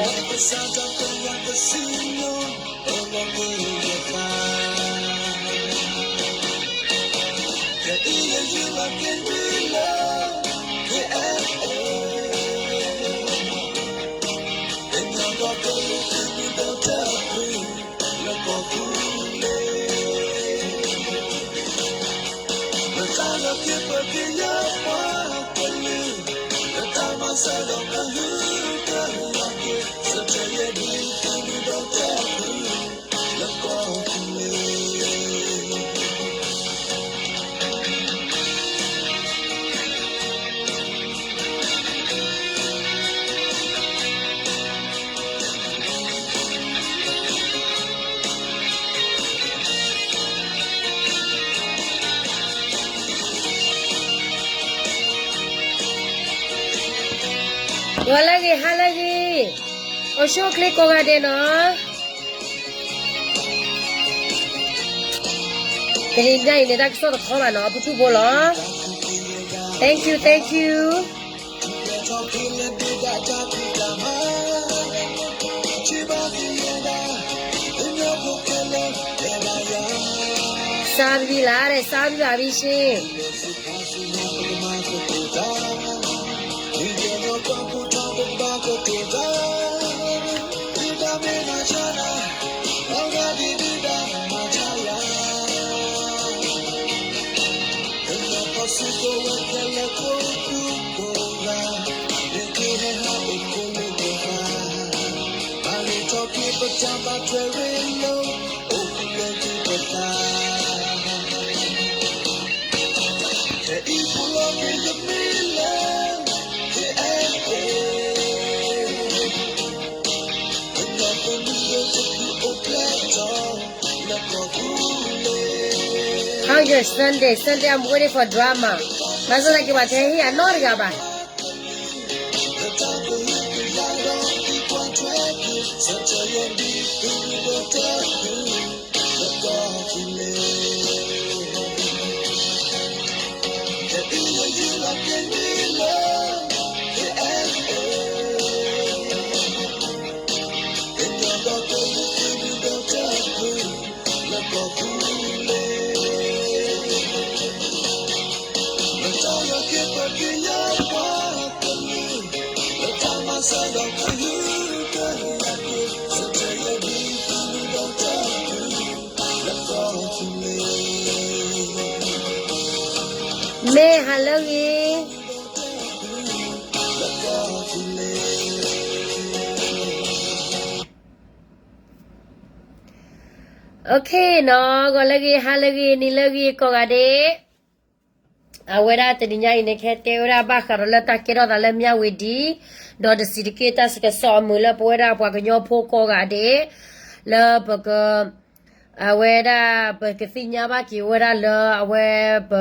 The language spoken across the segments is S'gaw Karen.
ဂီၤလၢဂ့ၤ ဟါလၢဂ့ၤ, အိၣ်ဆူၣ်အိၣ်ချ့ကိးဂၤဒဲးနီၤ. တနံၤညါအံၤန့ၣ် တၢ်ကစီၣ်တခီဘၣ်နီၤ ဖုဖုဖိလီၤ. Thank you, thank you. စၢ်ဘံလါရဲၣ် စၢ်ဘံဘၣ်ဘံရှ့ How your Sunday? Sunday, I'm waiting for drama. ဘၣ်ဆၣ်သနာ်က့ ပှၤတဟ့ၣ်အနီတဂၤဘၣ်. မ့ၢ်ဟါလၢဂ့ၤ Okay နီၤ, ဂီၤလၢဂ့ၤ ဟါလၢဂ့ၤ နံၤလၢဂ့ၤ ကိးဂၤဒဲး, အဝဲဒၣ်တနံၤညါအံၤန့ၣ် ကဟဲတဲဝဲဒၣ်ဘၣ်ဃးဒီးလၢတၢ်ကဲထီၣ်သးလၢမၠၣ်ဝ့ၤဒံ, ဒီးတဆံးတက့ၢ်တၢ်ကစီၣ်အမုာ်လၢပဝဲဒၣ်ပှၤကညီဖိကိးဂၤဒဲး, လၢပက အဝဲဒၣ်ပကသ့ၣ်ညါဘၣ်က့ၤဝဲဒၣ်လၢအဝဲပ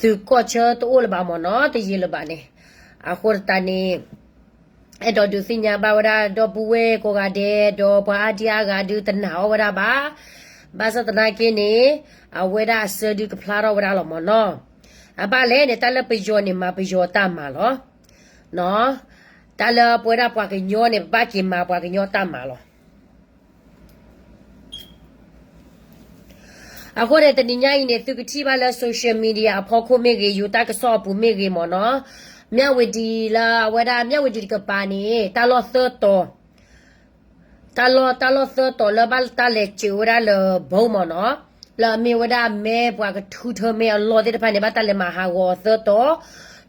သုးကီၢ်ဆၢတအိၣ်လၢၤဘၣ်မ့ၢ်နီၤ, တယံာ်လၢၤဘၣ်န့ၣ်, အဃိသတးန့ၣ် အဲၣ်ဒိးဒုးသ့ၣ်ညါဘၣ်ဝဲဒၣ်ဒီပုၢ်ဝဲၢ်ကိးဂၤဒဲး, ဒီးပှၤအါဒံအါဂၤဒုးတနာ်အီၣ်ဝဲဒၣ်ဘၣ်, ဘၣ်ဆၣ်သနာ်က့န့ၣ် အဝဲဒၣ်အဆၢဒုးကဖျါထီၣ်ဝဲဒၣ်လီၤမ့ၢ်နီၤ, အဘၣ်လဲၣ်န့ၣ် တၢ်လၢပယီၤန့ၣ် မၤပယီၤတၢ်မၤလီၤ, တၢ်လၢပဝဲဒၣ်ပှၤကညီန့ၣ် ပဘၣ်က့ၤမၤပှၤကညီတၢ်မၤလီၤ. အဃိန့ၣ် တနံၤညါအံၤန့ၣ် သုကထံၣ်ဘၣ်လၢ social media အဖီခိၣ်မ့ၢ်ဂ့ၤ, ယိၤတၢ်ကစီၣ်အပူၤမ့ၢ်ဂ့ၤမ့ၢ်နီၤ, မၠၣ်ဝ့ၤဒံလၢအဝဲဒၣ် မၠၣ်ဝ့ၤဒံတကပၤန့ၣ် တၢ်လီၢ်သၢတီၤ, တၢ်လီၢ်, တၢ်လီၢ်သၢတီၤလၢဘၣ်တၢ်လဲၤစၢၤဝဲဒၣ်လၢ bomb မ့ၢ်နီၤ, လၢအမ့ၢ်ဝဲဒၣ်မဲပှၤကထုထၢမဲအလီၢ်သ့ၣ်တဖၣ်န့ၣ် ဘၣ်တၢ်လဲၤမၤဟးဂီၤအီၤသၢတီၤ,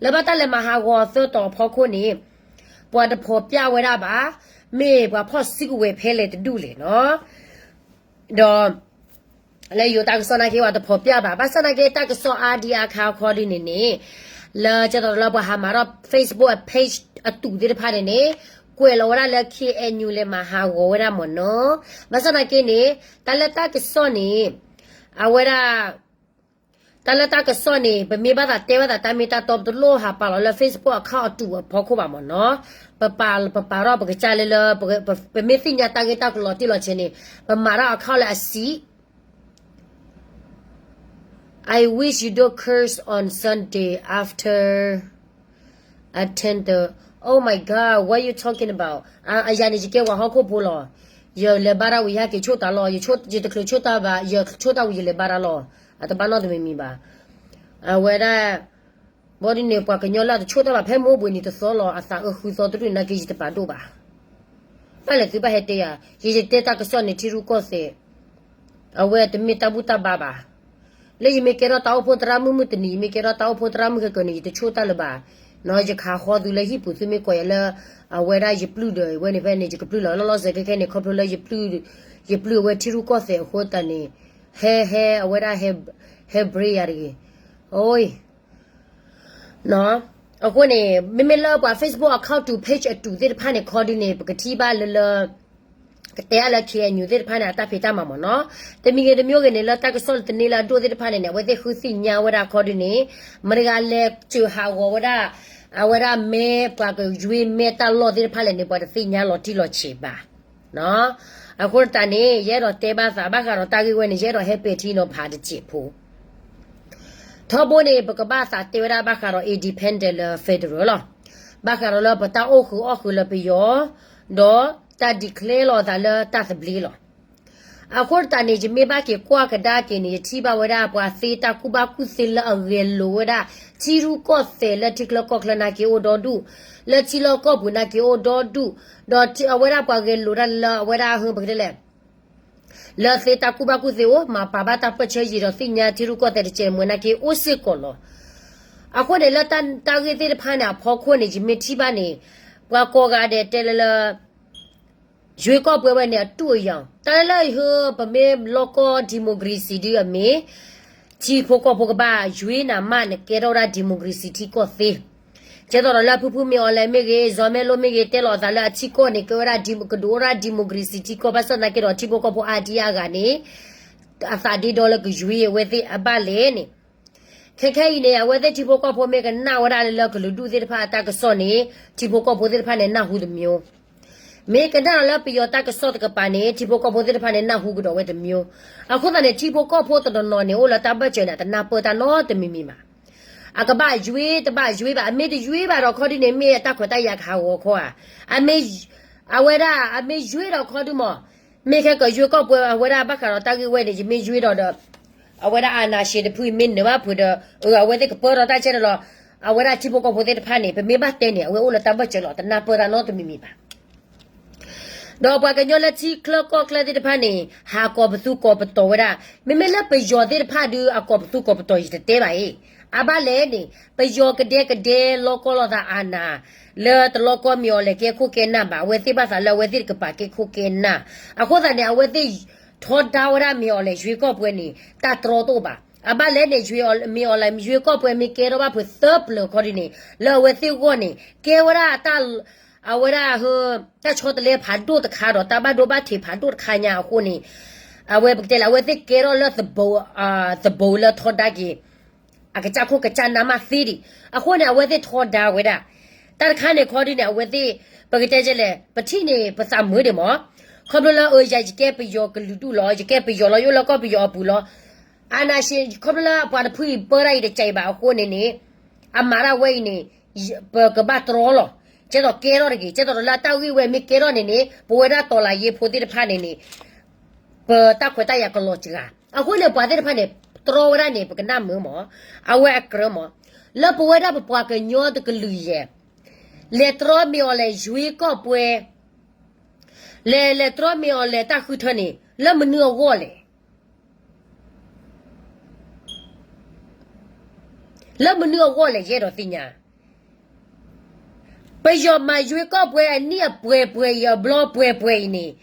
လၢဘၣ်တၢ်လဲၤမၤဟးဂီၤအီၤသၢတီၤအဖီခိၣ်န့ၣ် ပှၤတဖီၣ်ပျၢ်ဝဲဒၣ်ဘၣ်, မ့ၢ်ပှၤဖီၣ်စုကဝဲၤဖဲလဲၣ်တဒူၣ်လဲၣ်နီၤ, ဒီး လၢယိၤတၢ်ကစီၣ်နာ်က့ ပှၤတဖီၣ်ပျၢ်ဘၣ်, ဘၣ်ဆၣ်နာ်က့ တၢ်ကစီၣ်အါဒံအါခါအခီဒ်န့ၣ်န့ၣ်, လၢကဲသိးလၢပှၤဟးမၤထီၣ် Facebook အ page အတုၤသ့ၣ်တဖၣ်န့ၣ်န့ၣ်, ကွဲးလီၤဝဲဒၣ်လၢ K N U လဲၤမၤဟးဂီၤဝဲဒၣ်မ့ၢ်နီၤ, ဘၣ်ဆၣ်နာ်က့န့ၣ် တၢ်လၢတၢ်ကစီၣ်န့ၣ် အဝဲဒၣ် တၢ်လၢတၢ်ကစီၣ်န့ၣ် ပမ့ၢ်ဘၣ်သးတဲဘၣ်သးတၢ်မ့ၢ်တၢ်တီ ပတလိၣ်ဟးပာ်လီၤလၢ Facebook account အတုၤအဖီခိၣ်ဘၣ်မ့ၢ်နီၤ, ပပာ်, ပပာ်ထီၣ်ပကစၢ်လၢလၢ, ပမ့ၢ်သ့ၣ်ညါတၢ်ဂ့ၢ်တၢ်ကျိၤလီၤတံၢ်လီၤဆဲးန့ၣ် ပမၤထီၣ် account လၢအစံး I wish you don't curse on Sunday after attend the Oh my God, what you talking about? အယၤန့ၣ် ယကဲပှၤဟီၣ်ခိၣ်ဖိလီၤ. ယလဲၤဘါတၢ်ဝံၤ ယဟဲက့ၤဆိၣ်တၢ်လီၤ. ယဆိၣ်, ယတချုးဆိၣ်တၢ်ဘၣ်, ယဆိၣ်တၢ်ဝံၤ ယလဲၤဘါတၢ်လီၤ. အတဘၣ်နီတမံၤမံၤဘၣ်. အဝဲဒၣ် ဘီဒ်န့ၣ် ပှၤကညီလၢအတဆိၣ်တၢ်ဘၣ် ဖဲမ့ၢ်အိၣ်ဘှံးနံၤတသီလီၤ. အသးအၢဃုသီတဒူၣ်နာ်က့ ယတပာ်ဒိၣ်ဘၣ်. ဘၣ်လဲၣ်သုဘၣ်ဟဲတဲယၤ, ယ, ယတဲတၢ်ကစီၣ်န့ၣ် ထံရူၢ်ကီၢ်သဲး အဝဲတမ့ၢ်တၢ်ဘူၣ်တၢ်ဘါဘၣ်. လၢယမ့ၢ်ကဲထီၣ်တၢ်အိၣ်ဖှိၣ်သရၣ်မုၣ်မုၢ်တနံၤ, ယမ့ၢ်ကဲထီၣ်တၢ်အိၣ်ဖှိၣ်သရၣ်မုၣ်ခဲကၢန့ၣ် ယတဆိၣ်တၢ်လၢၤဘၣ်. နီၢ် ယခးဃီသုလၢဟံၣ်ပူၤ သုမ့ၢ်ကိးယၤလၢ အဝဲဒၣ်ယပျုၢ်ဒီး ဝဲန့ၣ်ဖဲန့ၣ် ယကပျုၢ်လီၤ. လီၤလီၤဆဲးဆဲးခဲခဲန့ၣ် ခီဖျိလၢယပျုၢ်, ယပျုၢ်အဝဲထံရူၢ်ကီၢ်သဲးအဃိသတးန့ၣ် ဟဲ, ဟဲ, အဝဲဒၣ်ဟဲ, ဟဲဘြ့ယၤတဂ့ၤ. အိ, အဃိန့ၣ် မ့မ့ၢ်လၢပှၤ Facebook account တုၤ page အတုၤသ့ၣ်တဖၣ်န့ၣ် ခီဒုန့ၣ် ပကထံၣ်ဘၣ်လၢလၢ ကတဲအါလၢ K N U သ့ၣ်တဖၣ်န့ၣ် အတၢ်ဖံးတၢ်မၤမ့ၢ်နီၤ. တမံၤဂ့ၤတမံၤဂ့ၤန့ၣ် လၢတၢ်ကစီၣ်လၢတန့ၢ်လၢအဒိၣ်သ့ၣ်တဖၣ်န့ၣ်န့ၣ် အဝဲသ့ၣ်ဃုသ့ၣ်ညါဝဲဒၣ်ခီဒုန့ၣ် မတၤတဂၤလဲၤစၢၤဟးဂီၤဝဲဒၣ် အဝဲဒၣ်မဲပှၤကယွ့မဲတၢ်လီၢ်သ့ၣ်တဖၣ်လဲၣ်န့ၣ် ပှၤတသ့ၣ်ညါလီၤတံၢ်လီၤဆဲးဘၣ်. အဃိသတးန့ၣ် ယအဲၣ်ဒိးတဲဘၣ်သး ဘၣ်ဃးဒီးတၢ်ဂ့ၢ်ဝဲန့ၣ် ယအဲၣ်ဒိးဟဲပဲာ်ထံနီၤဖးတစဲးဖိ ထီဘိန့ၣ် ပကဘၣ်သးတဲဝဲဒၣ်ဘၣ်ဃးဒီး independent လၢ federal လီၤ. ဘၣ်ဃးဒီးလၢပတၢ်အိၣ်ဃုာ်အီၣ်ဃုာ်လၢပယီၤ, ဒီးတၢ် declare လီၤအသးလၢတၢ်သဘျ့လီၤ. အဃိသတးန့ၣ် ယမ့ၢ်ဘၣ်က့ၤကွၢ်ကဒါက့ၤန့ၣ် ယထံၣ်ဘၣ်ဝဲဒၣ်ပှၤသ့တၢ်ကူၣ်ဘၣ်ကူၣ်သ့လၢအဂဲၤလိာ်ဝဲဒၣ် ထံရူၢ်ကီၢ်သဲးလၢထံချၢကီၢ်ချၢနာ်က့အိၣ်ဒီဒူၣ်, လၢထံလီၢ်ကီၢ်ပူၤနာ်က့အိၣ်ဒီဒူၣ်, ဒီးအဝဲဒၣ်ပှၤဂဲၤလိာ်တၢ်လၢအဝဲဒၣ်ဟၢပကတဲလဲၣ် လၢသ့တၢ်ကူၣ်ဘၣ်ကူၣ်သ့အိၣ် မၤပာ်ဘၣ်တၢ်ပၢၢ်ဆၢယံာ်ဒီးသ့ၣ်ညါထံရူၢ်ကီၢ်သဲးတစဲးမုၢ်နာ်က့အိၣ်စ့ၢ်ကီးလီၤ. အဃိန့ၣ် လၢတၢ်ဂ့ၢ်သ့ၣ်တဖၣ်န့ၣ် အဖီခိၣ်န့ၣ် ယမ့ၢ်ထံၣ်ဘၣ်န့ၣ် ပှၤကိးဂၤဒဲးတဲလၢလၢ ရွေးကောက်ပွဲဝဲန့ၣ် အတုအယီၤ တၢ်လၢဟၢ ပမ့ၢ်လီၢ်ကီၢ် democracy ဒုအမ့ၢ် ထံဖိကီၢ်ဖိကဘၣ် ရွေး နၤမး နကဲထီၣ်ဝဲဒၣ် democracy ထံကီၢ်သ့ ကဲသိးဒီးလၢဖုဖု မ့ၢ်အီၤလဲၣ်မ့ၢ်ဂ့ၤ စီၤမဲလိမ့ၢ်ဂ့ၤ တဲလီၤအသးလၢအထံကီၢ်န့ၣ် ကဲဝဲဒၣ် ကဒိးဝဲဒၣ် democracy ထံကီၢ် ဘၣ်ဆၣ်သနာ်က့ဒီး ထံဖိကီၢ်ဖိအါဒံအါဂၤန့ၣ် အသးဒ့ဒီလၢကရွေးအဝဲသ့ၣ် အဘၣ်လဲၣ်န့ၣ် ခဲခဲအံၤန့ၣ် အဝဲသ့ၣ်ထံဖိကီၢ်ဖိမ့ၢ်ကနၣ်ဝဲဒၣ်လၢကလုာ်ဒူၣ်သ့ၣ်တဖၣ်အတၢ်ကစီၣ်န့ၣ် ထံဖိကီၢ်ဖိသ့ၣ်တဖၣ်န့ၣ် နၢ်ဟူတမျိုး မ့ၢ်ကနၣ်လီၤလၢပယီၤတၢ်ကစီၣ်တကပၤန့ၣ် ထံဖိကီၢ်ဖိသ့ၣ်တဖၣ်န့ၣ် နၢ်ဟူကဒီးဝဲတမျိုး အဃိသတးန့ၣ် ထံဖိကီၢ်ဖိတနီၤနီၤန့ၣ် အိၣ်လၢတၢ်ဘၢၣ်စၢၤန့ၣ် တနၢ်ပၢၢ်တၢ်နီတမံၤမံၤဘၣ် အကဘၣ်ရွေးတဘၣ်ရွေးဘၣ် အမ့ၢ်တရွေးဘၣ်ဒီးခီဒုန့ၣ် မ့ၢ်အတၢ်ခွဲးတၢ်ယာ်ကဟးဂီၤခီဧါ အမ့ၢ် အဝဲဒၣ် အမ့ၢ်ရွေးဒီးခီဒုမး မ့ၢ်ခဲကရွေးကီၢ်ပှဲၤ အဝဲဒၣ်ဘၣ်ဃးဒီးတၢ်ဂ့ၢ်ဝဲန့ၣ် ယမ့ၢ်ရွေးဒီးဒီး အဝဲဒၣ်အာဏာရှင်တဖု မ့ၢ်နုာ်ဘၣ်ဖုးဒီး အဝဲသ့ၣ်ကပၢၢ်ဒီးတၢ်ကဲဒီးလီၤ အဝဲဒၣ်ထံဖိကီၢ်ဖိသ့ၣ်တဖၣ်န့ၣ် ပမ့ၢ်ဘၣ်တဲန့ၣ် အဝဲအိၣ်လၢတၢ်ဘၢၣ်စၢၤလီၤ တနၢ်ပၢၢ်တၢ်နီတမံၤမံၤဘၣ် ဒီးပှၤကညီလၢထံချၢကီၢ်ချၢသ့ၣ်တဖၣ်န့ၣ် ဟးကိးပသူကိးပတီၤဝဲဒၣ် မ့မ့ၢ်လၢပယီၤသ့ၣ်တဖၣ်ဒုး အကိးပသူကိးပတီၤယတတဲဘၣ်အံၤ အဘၣ်လဲၣ်န့ၣ် ပယီၤကဒဲကဒဲလီၤကီၢ်လိာ်သးအါနၤ လၢတလီၤကီၢ်မ့ၢ်အီၤလဲၣ်ကဲခိၣ်ကဲနၢ်ဘၣ် အဝဲသ့ၣ်ဘၣ်သးလၢအဝဲသ့ၣ်တကပၤကဲခိၣ်ကဲနၢ် အဃိသတးန့ၣ် အဝဲသ့ၣ်ထီဒါဝဲဒၣ်မ့ၢ်အီၤလဲၣ် ရွေးကောက်ပွဲန့ၣ် တၢ်တြီတအိၣ်ဘၣ် အဘၣ်လဲၣ်န့ၣ် မ့ၢ်အီၤလဲၣ် ရွေးကောက်ပွဲမ့ၢ်ကဲထီၣ်ဘၣ်ဖုးသၢပျၢၤခီဒုန့ၣ် လၢအဝဲသ့ၣ်ဂီၢ်န့ၣ် ကဲဝဲဒၣ်တၢ် အဝဲဒၣ်ဟၢ တၢ်ဆီတလဲဖးဒိၣ်တခါဒီး တၢ်ဘၣ်ဒိဘၣ်ထံးဖးဒိၣ်တခါညါအဃိန့ၣ် အဝဲပကတဲလၢ အဝဲသ့ၣ်ကဲထီၣ်လၢ သဘိလၢထီဒါက့ၤ အကစၢ်ခိၣ်ကစၢ်နၢ်မးသ့ဒံး အဃိန့ၣ် အဝဲသ့ၣ်ထီဒါဝဲဒၣ် တၢ်တခါန့ၣ်ခီဒုန့ၣ် အဝဲသ့ၣ် ပကတဲလဲၣ် ပထံၣ်န့ၣ် ပသးမုာ်ဒံးမး ခီဖျိလၢအယၤယကဲပယီၤကလုာ်ဒူၣ်လီၤ ယကဲပယီၤလီၤ ယအိၣ်လၢကီၢ်ပယီၤအပူၤလီၤ အာဏာရှင် ခီဖျိလၢပှၤတဖုအံၤပၢတၢ်အံၤတကးအံၤဘၣ်အဃိန့ၣ်န့ၣ် အမၤတၢ်ဝဲအံၤန့ၣ် ပကဘၣ်တြီလီၤ ကဲသိးကဲထီၣ်တဂ့ၤ ကဲသိးဒီးလၢတၢ်ဂ့ၢ်ဝဲမ့ၢ်ကဲထီၣ်န့ၣ်န့ၣ် ပဝဲဒၣ်တော်လှန်ရေးဖိသ့ၣ်တဖၣ်န့ၣ်န့ၣ် ပတၢ်ခွဲးတၢ်ယာ်ကလီၤစှၤ အဃိန့ၣ် ပှၤသ့ၣ်တဖၣ်န့ၣ် တြီဝဲဒၣ်န့ၣ် ပကနၣ်မုာ်မး အဝဲအကြၢးမး လၢပဝဲဒၣ်ပပှၤကညီတကလုာ်ယဲၢ် လဲၤတြီမ့ၢ်အီၤလဲၣ် ရွေးကောက်ပွဲ လဲၤလဲၤတြီမ့ၢ်အီၤလဲၣ် တၢ်ဃုထၢန့ၣ် လၢမနုၤအဂီၢ်လဲၣ် လၢမနုၤအဂီၢ်လဲၣ် ယအဲၣ်ဒိးသ့ၣ်ညါ ပယီၤမၤရွေးကောက်ပွဲအနံၣ်အပှဲၤပှဲၤအံၤ အဘျီပှဲၤပှဲၤအံၤန့ၣ်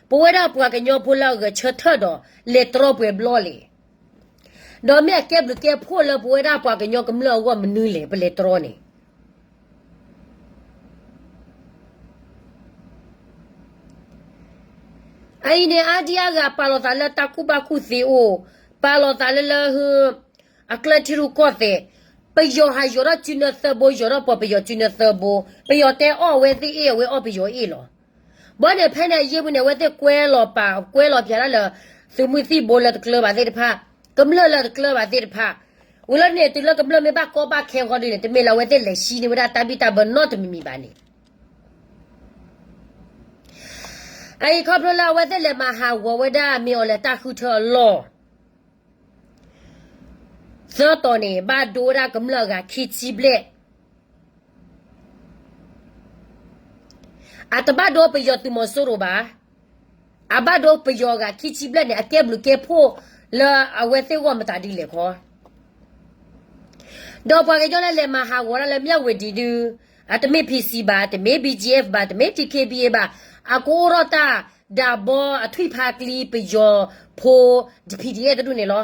ပဝဲဒၣ်ပှၤကညီဖိလၢအဂဲၤဆၢထၢၣ်ဒီး လဲၤတြီပှဲၤဘျီလဲၣ် ဒီးမ့ၢ်အကဲဘျုးကဲဖှိၣ်လၢပဝဲဒၣ်ပှၤကညီကမျၢၢ်အဂီၢ်မနုၤလဲၣ် ပလဲၤတြီန့ၣ် အအံၤန့ၣ် အါဒံအါဂၤပာ်လီၤသးလၢတၢ်ကူၣ်ဘၣ်ကူၣ်သ့အိၣ်, ပာ်လီၤသးလၢလၢဟ အကျဲထံရူၢ်ကီၢ်သဲး, ပယီၤဟးယီၤထီၣ်စုနၢသၢဘိ, ယီၤထီၣ်ပှၤပယီၤစုနၢသၢဘိ, ပယီၤတဲအီၣ်အဝဲသ့ၣ်အ့ၣ် အဝဲအီၣ်ပယီၤအ့ၣ်လီၤ. ဘၣ်န့ၣ်ဖဲန့ၣ်အယ့ၢ်ပူၤန့ၣ် အဝဲသ့ၣ်ကွဲလီၤပာ် ကွဲလီၤပၠးတၢ်လၢ သုးမုၢ်သံၣ်ဘိလၢတကျၢၤဘၣ်သ့ၣ်တဖၣ်, ကမျၢၢ်လၢတကျၢၤဘၣ်သ့ၣ်တဖၣ်, ဝံၤလီၤန့ၣ် တုၤလၢကမျၢၢ်မ့ၢ်ဘၣ်ကီဘၣ်ခဲဃီဒ်န့ၣ် တမ့ၢ်လၢအဝဲသ့ၣ်လဲၤဟံးန့ၢ်ဝဲဒၣ်တၢ်ဘံၣ်တၢ်ဘၢနီတမံၤမံၤဘၣ်န့ၣ် အအံၤခီဖျိလၢအဝဲသ့ၣ်လဲၤမၤဟးဂီၤဝဲဒၣ်မ့ၢ်အီၤလဲၤတၢ်ဃုထၢအလီၢ် သၢတီၤန့ၣ် ဘၣ်ဒိဝဲဒၣ်ကမျၢၢ်အဂၤခံဆံဘျဲၣ်. အတဘၣ်ဒိပယီၤသုးမီၤစိရိၤဘၣ်. အဘၣ်ဒိပယီၤအဂၤခံဆံဘျဲၣ်န့ၣ် အကဲဘျုးကဲဖှိၣ်လၢအဝဲသ့ၣ်ဂီၢ်မတၤဒ်လဲၣ်ခီ ဒီးပှၤကညီလၢလဲၤမၤဟးဂီၤဒၣ်လၢမၠၣ်ဝတံၤဒုး အတမ့ၢ် P C ဘၣ်, တမ့ၢ် B G F ဘၣ်, တမ့ၢ် T K B A ဘၣ်, အကအိၣ်ထီၣ်တၢ်ဒးဘီအထွံၣ်ဖးကျံပယီၤဖိ P D F တဒူၣ်န့ၣ်လီၤ.